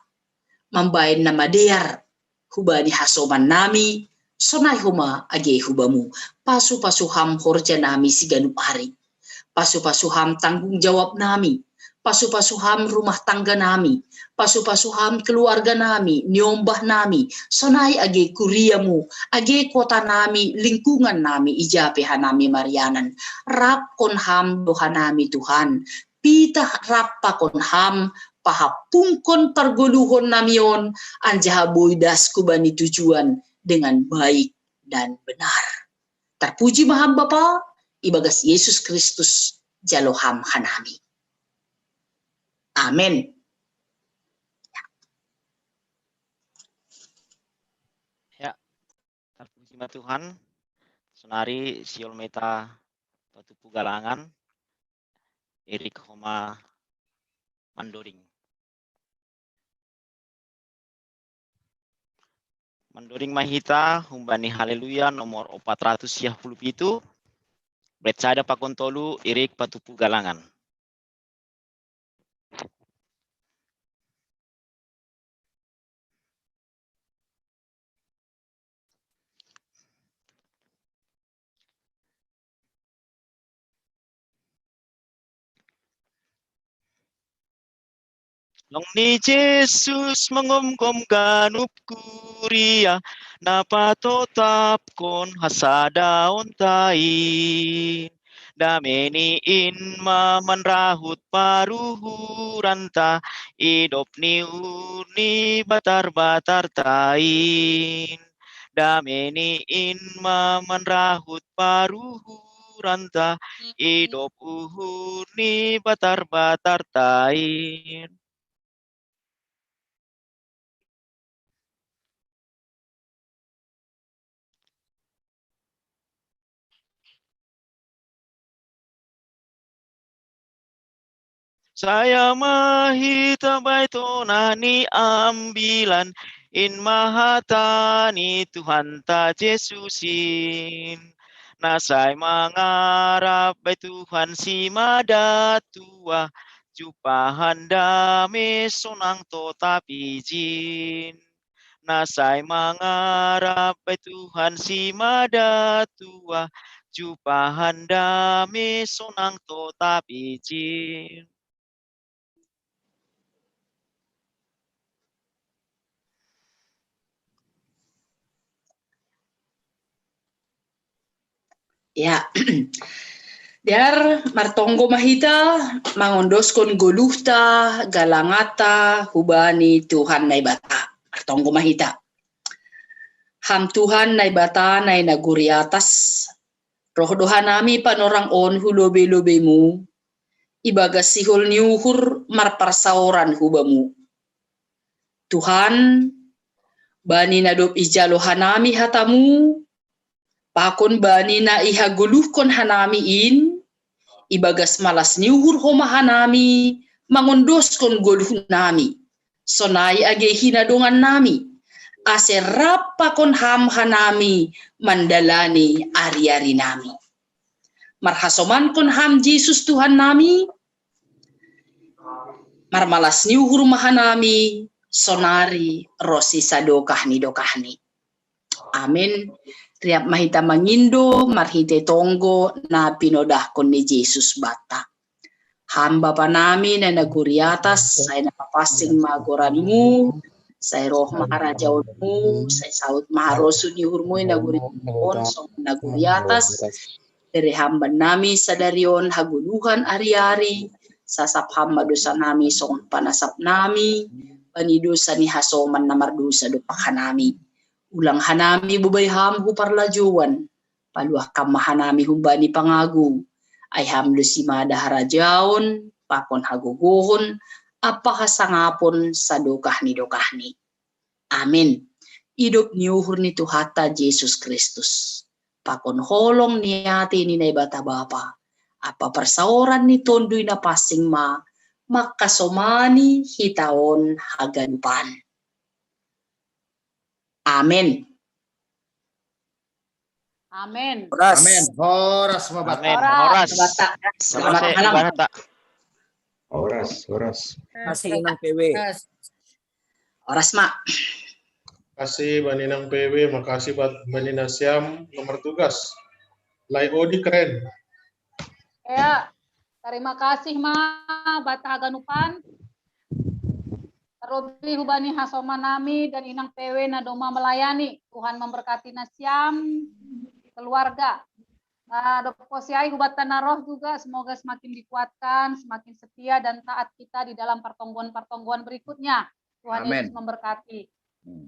mambahen na madear hubani hasoman nami, sonai homa age hu Bamu. Pasu-pasu Ham horja nami siganup ari. Pasu-pasu Ham tanggung jawab nami. Pasu-pasu Ham rumah tangga nami. Pasu-pasu Ham keluarga nami, niombah nami, sonai age kuriamu, age kota nami, lingkungan nami, ija pe hanami marianan. Rapkon Ham do hanami Tuhan. Pitah rap pakon Ham, pahampungkon pargoluhon nami on, anjaha boi das hubani tujuan dengan baik dan benar. Tarpuji ma Ham Bapa, ibagas Yesus Kristus jalo Ham hanami. Amen. Ya, tarpuji ma Tuhan. Sonari sihol ma hita patupu galangan, Erik homa mandoding. Mandoding ma hita humbani Haleluya nomor opat ratus sia puluh pitu. Bait sada pakon tolu, Erik patupu galangan. Long ni Jesus mangomgom ganup kuria, na patotapkon hasadaonta in. Dame ni in ma manrahut paruhuranta, idop ni uhur ni batarbatarta in. Dame ni in ma manrahut paruhuranta, idop uhur ni batarbatarta in. Sai ma hita baitona ni ambilan, in ma hata ni Tuhanta Jesus in. Na sai mangarap bai Tuhan simada tua, jumpahan dame sonang totap ijin. Na sai mangarap bai Tuhan simada tua, jumpahan dame sonang totap ijin. Ya. Diar, martonggo ma hita, mangondoskon goluhta, galanganta hubani Tuhan Naibata. Martonggo ma hita. Ham Tuhan Naibata na i nagori atas, roh do hanami panorang on hu lobei-lobeimu, ibagas sihol ni uhur marparsaoran hu Bamu. Tuhan, bani na dob ijalo hanami hatamu, pakon bani na ihagoluhkon hanami in, ibagas malas ni uhur Ho ma hanami mangondoskon goluhnami, sonai age hinadongannami, ase rap pakon Ham hanami mandalani ari-arinami. Marhasomankon Ham Jesus Tuhannami, marmalas ni uhur ma hanami, sonari ronsi sadokah ni dokahni. Amin. Riap ma hita mangindo marhitei tonggo na pinodahkon ni Jesus banta. Ham Bapanami na i nagori atas, sai na papansing ma goranMu, sai roh ma harajaonMu, sai saut ma harosuh ni uhurMu i nagori on songon nagori atas. Bere Ham bannami sadari on hagoluhan ari-ari, sasap Ham ma dosanami songon panasapnami bani dosa ni hasoman na mardosa dompak hanami. Ulang hanami bobai Ham hu parlajouan, paluahkon ma hanami humbani pangago, ai Ham do simada harajaon, pakon hagogohon, ampa hasangapon sadokah ni dokahni. Amin. Idop ni uhur ni Tuhanta Jesus Kristus, pakon holong ni atei ni Naibata Bapa, ampa parsaoran ni Tonduy Napansing ma mangkasomani hita on haganupan. Amin. Amin. Horas. Amin. Horas ma banta. Amin. Horas. Banta. Selamat malam. Horas, horas. Makasih Inang P W. Horas ma. Makasih bani Inang P W, makasih bani na siam nomor tugas. Lae Odi keren. Ya, terima kasih ma banta haganupan. Terlebih hubani hasomanami dan Inang P W na domma melayani. Tuhan memberkati na siam, keluarga. Nah, dob hosiai hubanta na roh juga, semoga semakin dikuatkan, semakin setia dan taat kita di dalam pertonggoan-pertonggoan berikutnya. Tuhan Yesus memberkati.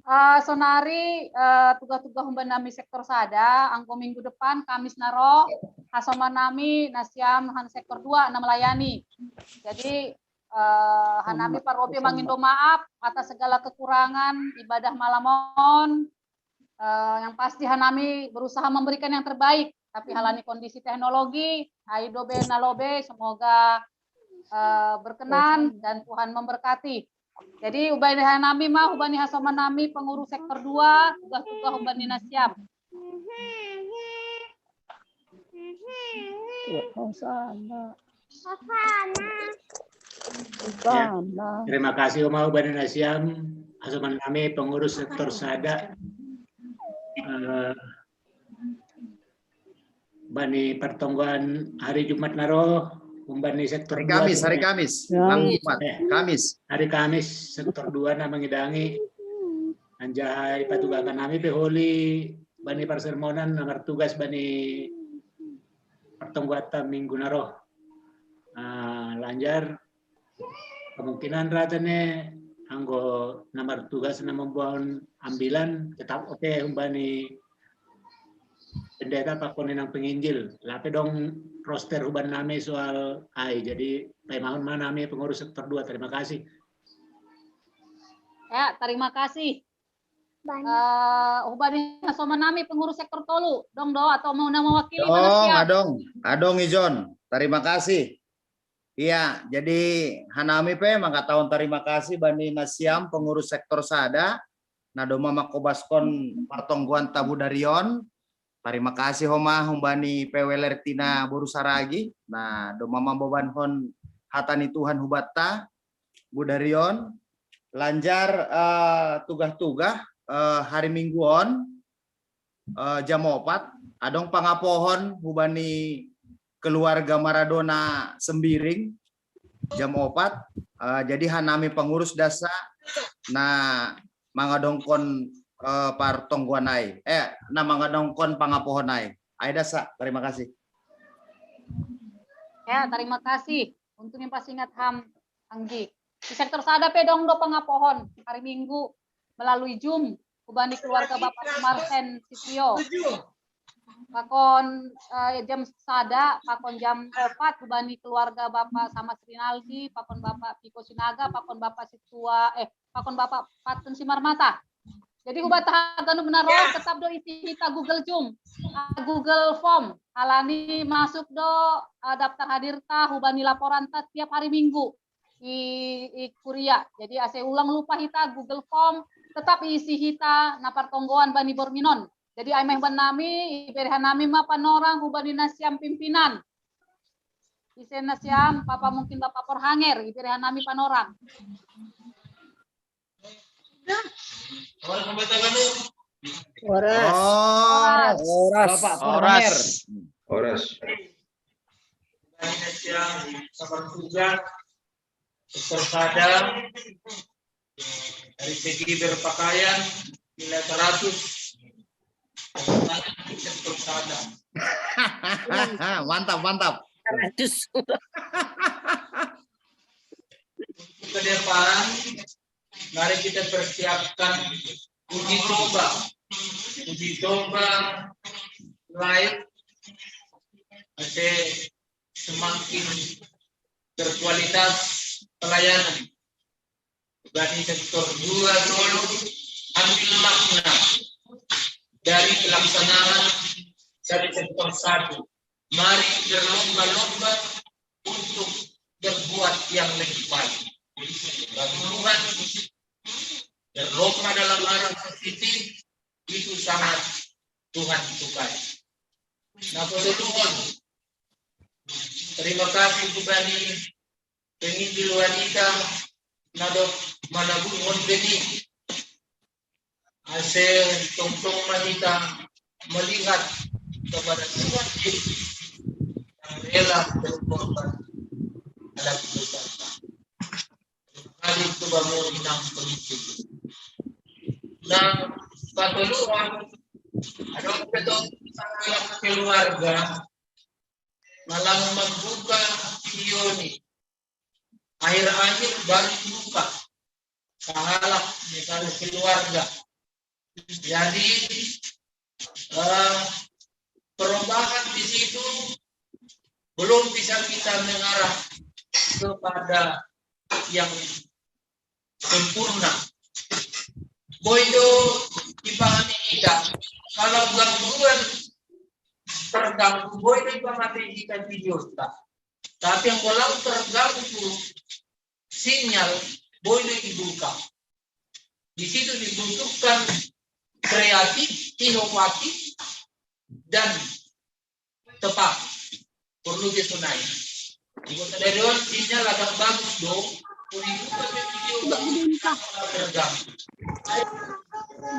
Uh, sonari uh, tugas-tugas humbani nami sektor sada, anggo minggu depan Kamis na roh, hasomanami na siam han sektor dua na melayani. Jadi uh, hanami parrobe mangindo maaf atas segala kekurangan ibadah malam on. Uh, yang pasti hanami berusaha memberikan yang terbaik, tapi halani kondisi teknologi, ai dobe na lobe, semoga uh, berkenan dan Tuhan memberkati. Jadi hubani hanami ma, hubani hasomanami pengurus sektor dua, tugas-tugas hubani na siam. Ya, terima kasih Oma, hubani na siam, hasomanami pengurus sektor sada. Uh, bani pertonggoan hari Jumat na roh, Umbani sektor Hari dua Kamis, tu, hari eh, Kamis. Ya. Bang Jumat, eh, Kamis. hari Kamis sektor dua na mangidangi. Anjaha ipatugakan nami pe holi bani parsermonan na martugas bani partonggoan ta minggu na ro. Ah, lanjar kemungkinan rata ne anggo na martugas na mamboan ambilan tetap oke umbani pendeta pakon inang penginjil. Lape dong roster uban nami soal ai. Jadi paimahon ma nami pengurus sektor dua. Terima kasih. Ya, terima kasih. Eh, hubani na soman nami pengurus sektor tolu, dong do atau mau nama wakili Dong, mana siap? Adong, Adong Ijon. Terima kasih. Iya, jadi hanami pe mangkatahon terima kasih bani nasiam pengurus sektor sada, na domma mangkobaskon partonggoan ta budari on. Terima kasih homa humbani P W L R T na boru Saragi, na domma mambobankon hata ni Tuhan hubanta budari on. Lanjar eh, tugah-tugah eh, hari Minggu on eh, jam opat, adong pangapohon hubani keluarga Maradona Sembiring jam opat. Eh, jadi hanami pengurus dasa na mangadongkon eh, partonggoan ai. Eh, na mangadongkon pangapohon ai. Ai dasa, terima kasih. Ya, terima kasih. Untuk yang pas ingat ham, Anggi. Di sektor sada pe dong do pangapohon hari Minggu melalui Zoom. Hubani keluarga Bapak Sumarsen Sitio. Pakon eh, jam sada, pakon jam opat, hubani keluarga Bapak Samas Rinaldi, pakon Bapak Piko Sinaga, pakon Bapak Situa, eh, pakon Bapak Patun Simarmata. Jadi hubanta haganup na ro, tetap do isi hita Google Zoom, ah, Google Form. Alani masuk do ah, daftar hadir ta hubani laporan ta tiap hari Minggu i, i kuria. Jadi ase ulang lupa hita Google Form, tetap isi hita na partonggoan bani borngin on. Jadi ai mah ban nami, iberehan nami ma panorang hubani nasiam pimpinan. Ise nasiam, papa mungkin Bapak Porhanger, iberehan nami panorang. Horas. Oh, Horas. Bapak Horas. Porhanger. Horas. Indonesia, sabar juga, tersadar dari segi berpakaian nilai seratus. Tersadar. Mantap, mantap. Seratus. Ke depan, mari kita persiapkan uji coba. Uji coba live, ase semakin berkualitas pelayanan. Dari sektor dua tolu, ambil makna dari pelaksanaan dari sektor satu. Mari berlomba-lomba untuk berbuat yang lebih baik. Tuhan, berlomba dalam arah positif itu sangat Tuhan sukai. Nah, Pak Tuhan, terima kasih kepada penginjil wanita na dok manabuhon geni. Ase tongtong ma hita melihat kepada Tuhan Yesus yang rela berkorban dalam kehidupan. Kali itu bangun inang penginjil. Nah, Pak Tuhan, ada betul keluarga malah membuka video ini. Akhir-akhir baru dibuka. Salah misalnya keluarga. Jadi eh, perubahan di situ belum bisa kita mengarah kepada yang sempurna. Boido ipahami kita kalau gangguan terganggu boido ipahami kita video kita. Tapi yang bolang terganggu sinyal boido dibuka. Di situ dibutuhkan kreatif, inovatif, dan tepat. Perlu ditunai. Ibu sadari on sinyal agak bagus dong. Dibuka video terganggu.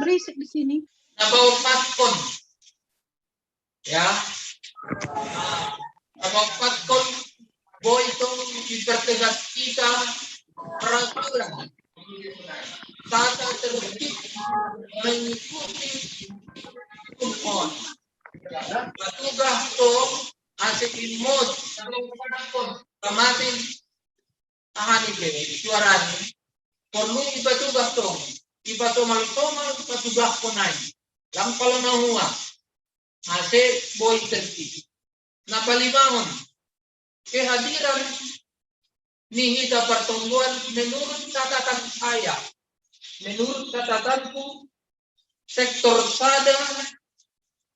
Berisik di sini. Nah, bawa patkon. Ya. Nah, bawa patkon. Boy tong dipertegas kita peraturan tata tertib mengikuti hukum. Patugah tong ase imod kamatin ahani ke suarani. Perlu ipatugah tong, ipatomal-tomal patugah konai. Lang pala mahua. Ase boy tertib. Na palimahon, kehadiran ni hita pertonggoan menurut catatan saya, menurut catatanku, sektor sada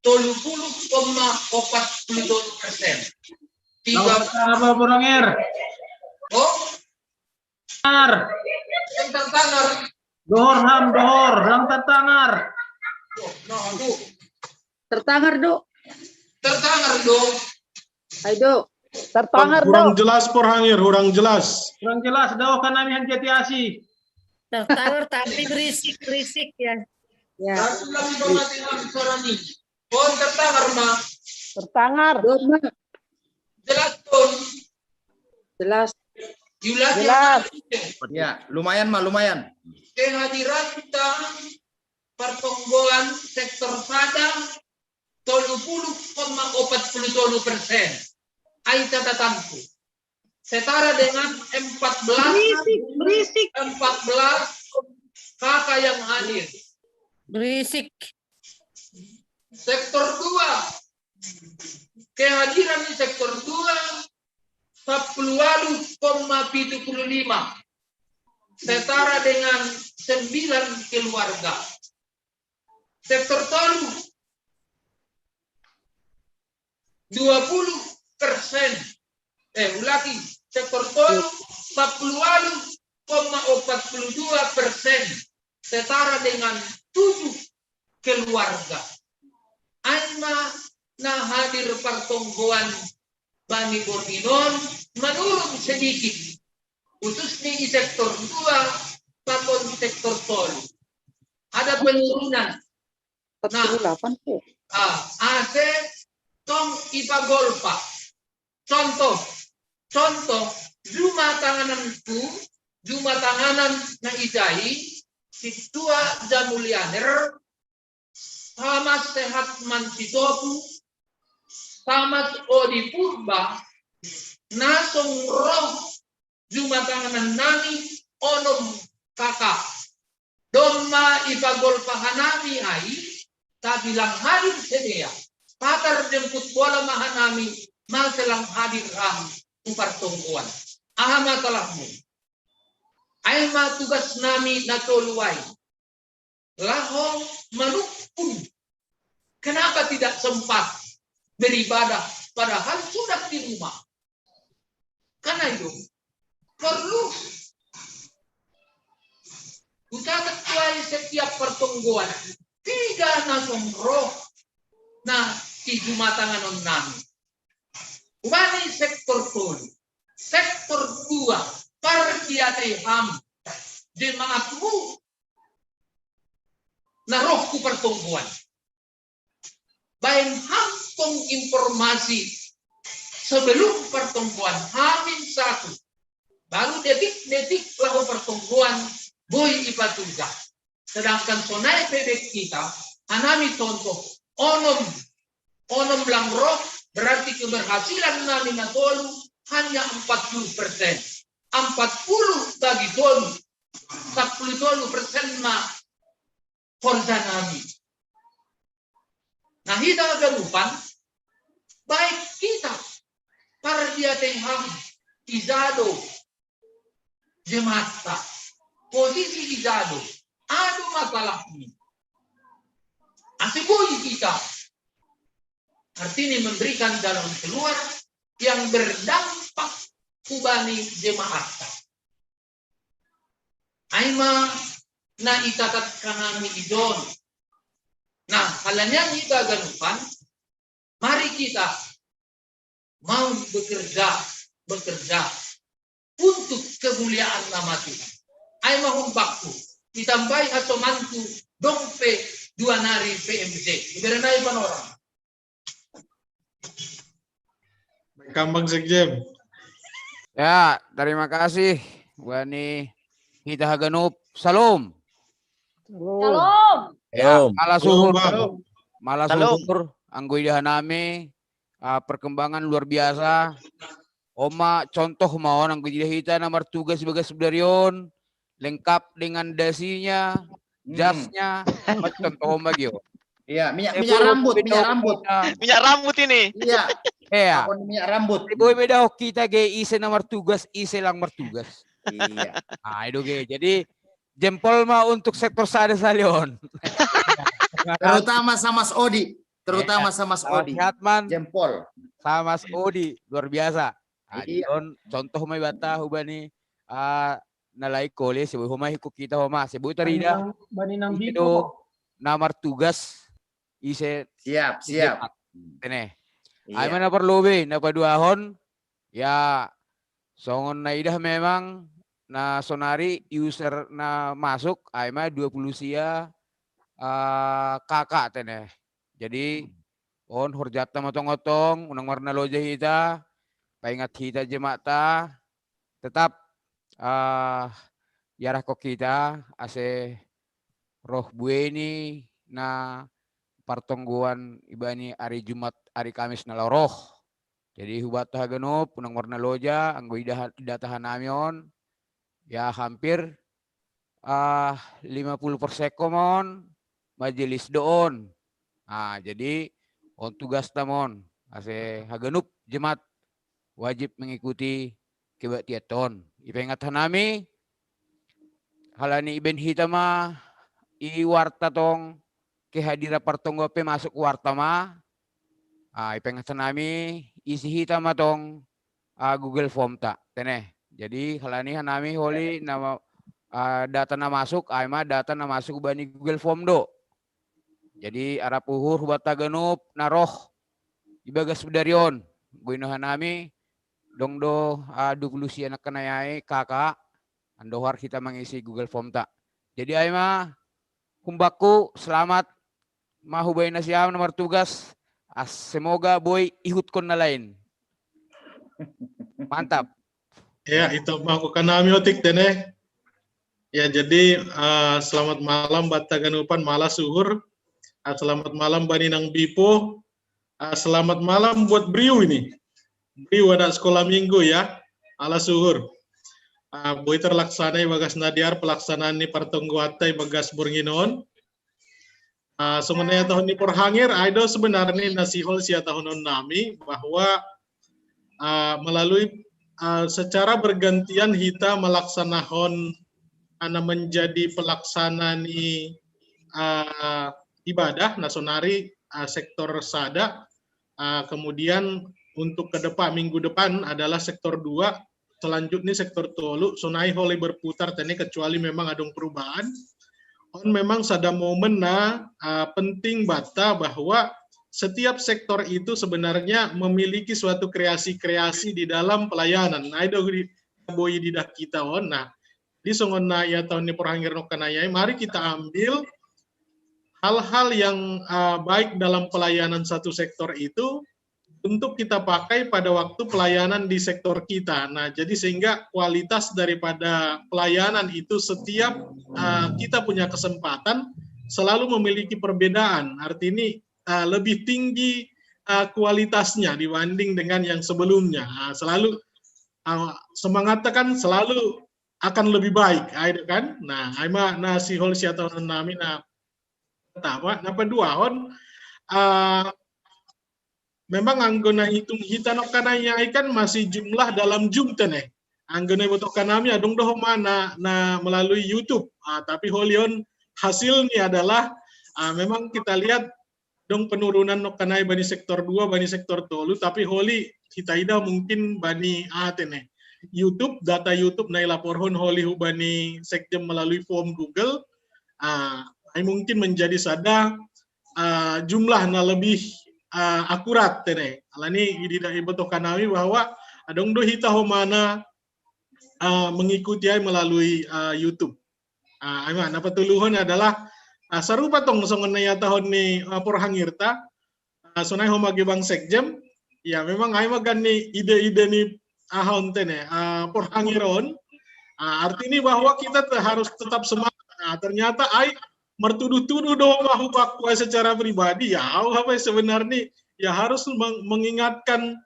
tolu puluh koma opat puluh tolu persen. Tiga apa, Burangir? Oh, Tangar. Yang tertangar. Dohor ham, dohor, yang tertangar. Nah, aduh. Tertangar, Dok. Tertangar, Dok. Ayo, Dok. Tertangar, Dok. Kurang jelas, Porhangir, kurang jelas. Kurang jelas, Dok, karena ini hanya jati asi. Tertangar tapi berisik, berisik ya. Ya. Tapi lebih pematian suara nih. Pon tertangar, Ma. Tertangar. Dok, Ma. Jelas, Ton. Jelas. Jelas. Jelas. Ya, lumayan, Ma, lumayan. Kehadiran tang pertonggoan sektor sada tolu puluh koma opat puluh tolu persen. Ai catatanku. Setara dengan empat belas, berisik, berisik. Empat belas K K yang hadir. Berisik. Sektor dua. Kehadiran di sektor dua, sepuluh walu koma pitu puluh lima. Setara dengan sembilan keluarga. Sektor tolu, dua puluh persen. Eh, ulangi, sektor tolu, sepuluh walu koma opat puluh dua persen. Setara dengan tujuh keluarga. Ai ma na hadir pertonggoan bani bordinon menurun sedikit. Khususnya di sektor dua, takon sektor tolu. Ada penurunan. Nah, ah, ase tong ipagolpa. Contoh, contoh, jumatangananku, jumatanganan na ijai, si Tua Jamulianer, Samas Sehat Mansitopu, Samas Odi Purba, na songon roh jumatanganan nami onom K K. Domma ipagolpa hanami ai, tapi lang hadir sidea. Patar jemput bola ma hanami, mase lang hadir hami tu partonggoan. Aha masalahmu? Ai ma tugas nami na tolu ai. Laho manungkun. Kenapa tidak sempat beribadah padahal sudah di rumah? Karena itu perlu ucatat tuai setiap pertonggoan tiga na songon roh na di jumatanganon nami. Hubani sektor tolu, sektor dua, pardiateham, jemaatmu na roh tu partonggoan. Baen ham tong informasi sebelum partonggoan hamin satu. Baru detik-detik laho partonggoan boi ipatugah. Sedangkan sonai pe hita, hanami contoh, onom, onom lang roh, berarti keberhasilan nami na tolu hanya empat puluh persen. Empat puluh bagi tolu, empat puluh tolu persen ma horja nami. Nah, hita ganupan, baik hita pardiateham ijado jemaatta, posisi ijado, ado masalahmi. Ase boi hita, artinya memberikan jalan keluar yang berdampak hubani jemaatta. Ai ma na icatat hanami ijon. Nah, halanian hita ganupan, mari kita mau bekerja, bekerja untuk kemuliaan nama Tuhan. Ai ma humbakku, itambai hasomanku dong pe dua nari P M J. Iberenai panorang. Kambang Sekjen. Ya, terima kasih. Wani kita haganup. Salam. Salam. Ya, malah suhur. Malah suhur. Anggoi dah nami. Uh, perkembangan luar biasa. Oma contoh mau anggoi dah hita na martugas bagas budarion. Lengkap dengan dasinya, jasnya, contoh Oma gio. Iya, minyak, minyak rambut, minyak rambut. Minyak rambut ini. Iya. Iya. Minyak rambut. Boy beda kita ge ise na martugas, ise lang martugas. Iya. Nah, itu ge. Jadi jempol mah untuk sektor sada salion. Terutama sama Mas Odi. Terutama sama Mas Odi. Sehat man. Jempol. Sama Mas Odi luar biasa. Nah, iya. Contoh mai bata hubani uh, nalai kole sebut homa hiku kita homa sebut tadi dah. Bani nang Itu na martugas ise siap siap. Tene. Iya. Ai mana perlu be na paduahon ya songon na idah memang na sonari user na masuk ai ma dua puluh sia uh, kakak tene. Jadi on horjata motong-otong unang warna loja hita paingat hita jemata tetap uh, yarah kok kita ase roh bueni na partonggoan ibani ari Jumat ari Kamis na loroh. Jadi hubat haganup unang warna loja anggo idata hanami on ya hampir uh, lima puluh persen komon majelis doon. Nah, jadi on tugas tamon ase haganup jemaat wajib mengikuti kebaktian ton. Ipengat hanami halani iben hita ma i warta tong kehadiran partonggo pe masuk warta ma. Ah, ipengat hanami isi hita ma tong ah, Google Form ta tene. Jadi halani hanami holi nama uh, data na masuk ai ma data na masuk bani Google Form do. Jadi arap uhur hubat haganup na roh ibagas budarion guino hanami dong do uh, dua puluh sia na kanayai kakak andohar kita mengisi Google Form ta. Jadi ai ma humbakku selamat mahubai nasiam nomor tugas. Ah, semoga boy ihutkon na lain. Mantap. Ya, itu mangkukan nami otik tene. Ya, jadi uh, selamat malam bata ganupan malah suhur. Uh, selamat malam bani nang bipo. Uh, selamat malam buat Briu ini. Briu ada sekolah minggu ya. Ala suhur. Uh, boy terlaksana ibagas nadiar pelaksanaan ni partonggoata ibagas borngin on. Uh, sebenarnya tahun ini porhangir, aido sebenarnya nasihol sia tahun nami bahwa uh, melalui uh, secara bergantian kita melaksanakan ana menjadi pelaksana ni uh, ibadah nasonari uh, sektor sada uh, kemudian untuk ke depan minggu depan adalah sektor dua selanjutnya sektor tolu sonai holi berputar tene kecuali memang ada perubahan on memang sada momen na uh, penting bata bahwa setiap sektor itu sebenarnya memiliki suatu kreasi-kreasi di dalam pelayanan. Nah, itu di boy di dah kita on. Nah, di songon na ya tahun ini porhangir no kanayai, mari kita ambil hal-hal yang uh, baik dalam pelayanan satu sektor itu untuk kita pakai pada waktu pelayanan di sektor kita. Nah, jadi sehingga kualitas daripada pelayanan itu setiap uh, kita punya kesempatan selalu memiliki perbedaan. Artinya uh, lebih tinggi uh, kualitasnya dibanding dengan yang sebelumnya. Uh, selalu uh, semangatnya kan selalu akan lebih baik, ai kan? Nah, ai ma na sihol sia tahun nami na pertama, na paduahon uh, memang anggo na hitung hita no kanayai kan masih jumlah dalam jumlah tene. Anggo na ibotohkan nami adong doho mana na melalui YouTube. Ah, tapi holion hasilnya adalah ah, memang kita lihat dong penurunan no kanai bani sektor dua bani sektor tolu tapi holi hita ida mungkin bani ah tene. YouTube data YouTube na ilaporhon holi hu bani sekjem melalui form Google. Ah, ai mungkin menjadi sada uh, jumlah na lebih uh, akurat tene. Alani idida ibotohkan nami bahwa adong do hita homana uh, mengikuti ai melalui uh, YouTube. Uh, ai ma na patoluhon adalah uh, sarupa tong songon na iatahon ni uh, porhangirta uh, sonai homa gebang sekjem. Ya memang ai ma ganni ide-ide ni ahon tene, ah, porhangeron. Ah, artinya bahwa kita te-, harus tetap semangat. Nah, ternyata ai mertuduh-tuduh dong mahu bakua secara pribadi. Ya, au apa sebenarnya ya harus meng-, mengingatkan,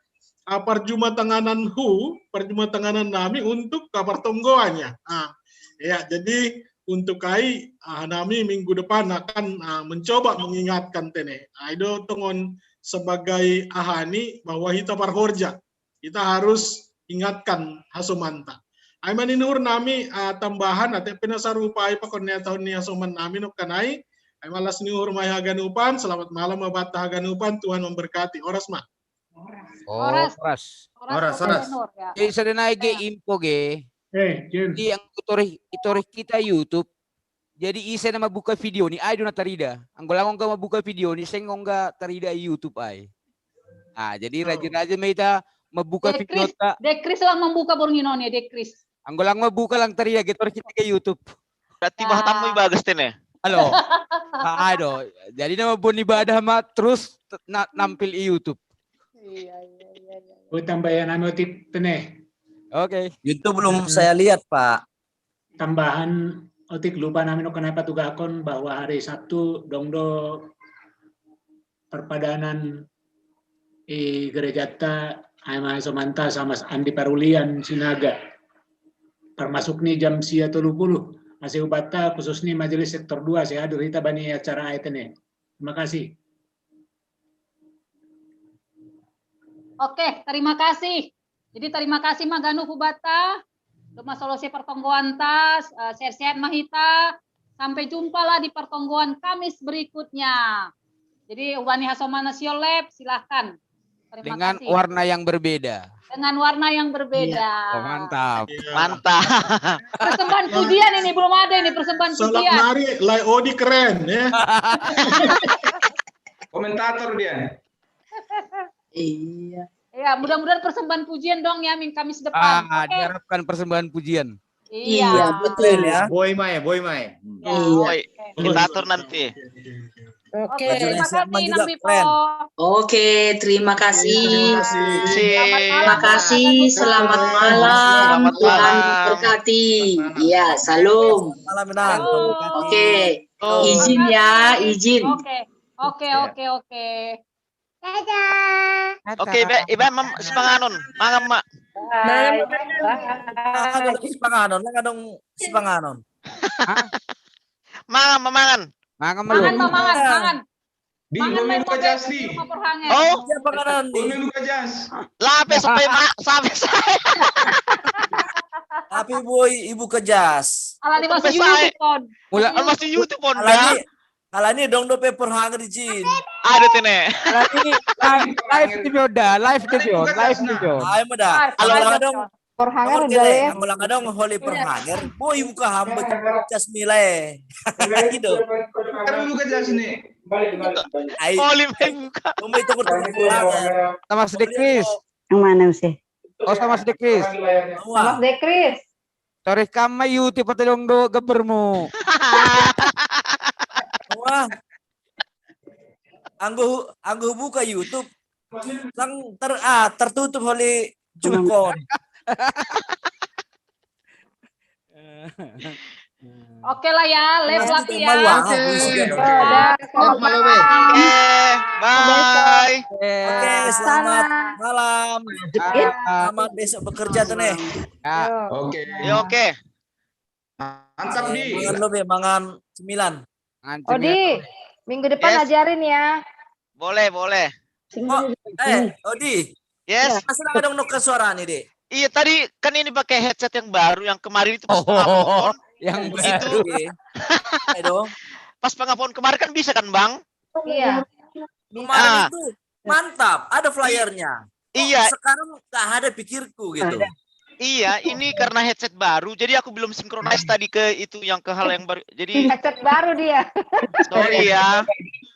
ah, parjumatanganan hu, parjumatanganan nami untuk kapartonggoannya. Ah, ya, jadi untuk ai, ah, nami minggu depan akan, ah, mencoba mengingatkan tene. Ai do tongon sebagai ahani bahwa kita parhorja. Kita harus ingatkan hasomanta. Ai maninuhur nami, ah, tambahan, ate pina sarupa ai pakon ni tahun ni hasoman nami no kanai. Ai malas niuhur mai haganupan, selamat malam mabata haganupan, Tuhan memberkati. Oras ma. Oras. Oras. Oras, oras. Jadi saya denai ge info ge. Eh, Jen. Di yang itorih, itorih kita YouTube. Jadi isa na mabuka video ni, ai do na tarida. Anggo lang ongga mabuka video ni, seng ongga tarida i YouTube ai. Ah, jadi rajin-rajin ma ita mabuka video ta. Dekris lang membuka bornginon ya, Dekris. Anggo lang mabuka lang tarida, getor kita ke YouTube. Berarti bah tamu ibagas tene. Halo. Ah, ai do. Jadi nama bon ibadah ma terus na, nampil i YouTube. Iya, iya, iya, iya. Oh, tambahan anu tik tene. Oke. YouTube belum saya lihat, Pak. Tambahan otik lupa nami no kenapa tugakon bahwa hari Sabtu dongdo perpadanan i gerejata ai ma hasomanta sama Andi Parulian Sinaga. Termasuk ni jam sia tolu puluh. Masih upatta khusus ni majelis sektor dua saya hadir hita bani acara ai tene. Terima kasih. Oke, terima kasih. Jadi terima kasih maganu hubata. Doma solosi pertonggoan tas, eh, sehat-sehat mahita. Sampai jumpa lah di pertonggoan Kamis berikutnya. Jadi ubani hasomana siolep, silahkan. Terima Dengan kasih. Warna yang berbeda. Dengan warna yang berbeda. Oh, mantap. Mantap. Persembahan pujian ini belum ada ini persembahan Salam pujian. Nari, Lai Odi keren ya. Komentator dia. Iya. Ya, mudah-mudahan persembahan pujian dong ya minggu Kamis depan. Ah, Oke. Diharapkan persembahan pujian. Iya. Betul ya. Boy mai, boy mai. Ya, Iya. Oi, kita atur nanti. Oke, terima kasih Sama juga Nang Bipo. keren. Oke, terima kasih. Selamat malam. Terima kasih, selamat malam. Selamat Tuhan malam. Berkati. Iya, salam. Malam Minang. Oke, izin ya, izin. Oke, oke, oke, oke. Oke, be, iba mam sipanganon. Mangan ma. Ada lagi sipanganon, ada dong sipanganon. Mangan ma, mangan. Mangan Mangan, belum. mangan, mangan. Di Mangan Gomel main Luka cabe Jas di. Rumah Porhangen. Oh, Siapa kanan nih? Gomel Luka Jas. Lape sampai mak, sampai saya. Tapi boy, ibu kejas. Ala di masuk Sampai saya. YouTube on. Mula Kan masih YouTube on Alani, dah. alani dong dope porhangen di Jin. Ada tene. Alani live, live di Bioda, live di Bion, live di Bion. Ayo meda. Live, Kalau live, nggak live. dong, Porhangen kalau udah tele, ya. kalau nggak dong holy porhangen. Boy buka hamba jasmile. Gitu. Kan Luka Jas nih. Ai, Oh, lima buka. Kamu itu kurang. Sama sedikit. Yang mana sih? Oh, sama sedikit. Mas Dekris. Torih kama YouTube atau dong do gebermu. Wah. Anggo anggo buka YouTube. Sang ter ah, tertutup oleh jukon. Oke lah ya, live lagi ya. Oke. Dadah, selamat malam. Eh, bye. Oke, selamat malam. Selamat besok bekerja tuh nih. Ya. Oke. Ya oke. Mantap di. Mangan lo be, mangan sembilan. Ngancem ya. Odi, minggu depan Yes. Ajarin ya. Boleh, boleh. Oh, eh, Odi. Yes. Masih ada dong nuker suara nih, Dek. Iya, tadi kan ini pakai headset yang baru, yang kemarin itu pas pengapon. Yang Begitu. Iya. Ayo dong. Pas pengapon kemarin kan bisa kan, Bang? Iya. Kemarin Ah. Itu mantap, ada flyernya. Kok Iya. Sekarang nggak ada pikirku gitu. Iya, ini karena headset baru, jadi aku belum synchronize tadi ke itu yang ke hal yang baru. Jadi Headset baru dia. sorry ya.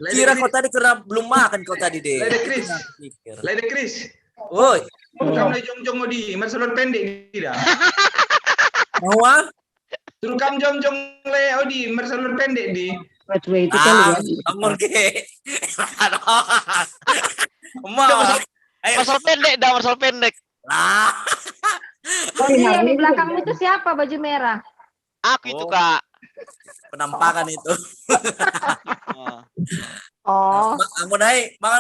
Kira kau tadi karena belum makan kau tadi deh. Lede Chris. Pikir. Lede Chris. Woi, Kamu lagi jongjong mau di mersalon pendek tidak? Mau ah? Suruh kamu jongjong le Odi mersalon pendek di. Buat itu Ah, kali ya. Nomor ke. Mau. Eh, Masalah pendek dah, masalah pendek. Lah. Jadi yang di belakang itu siapa baju merah? Aku itu, Oh. Kak. Penampakan itu. Oh. Oh. Amun ai, mangan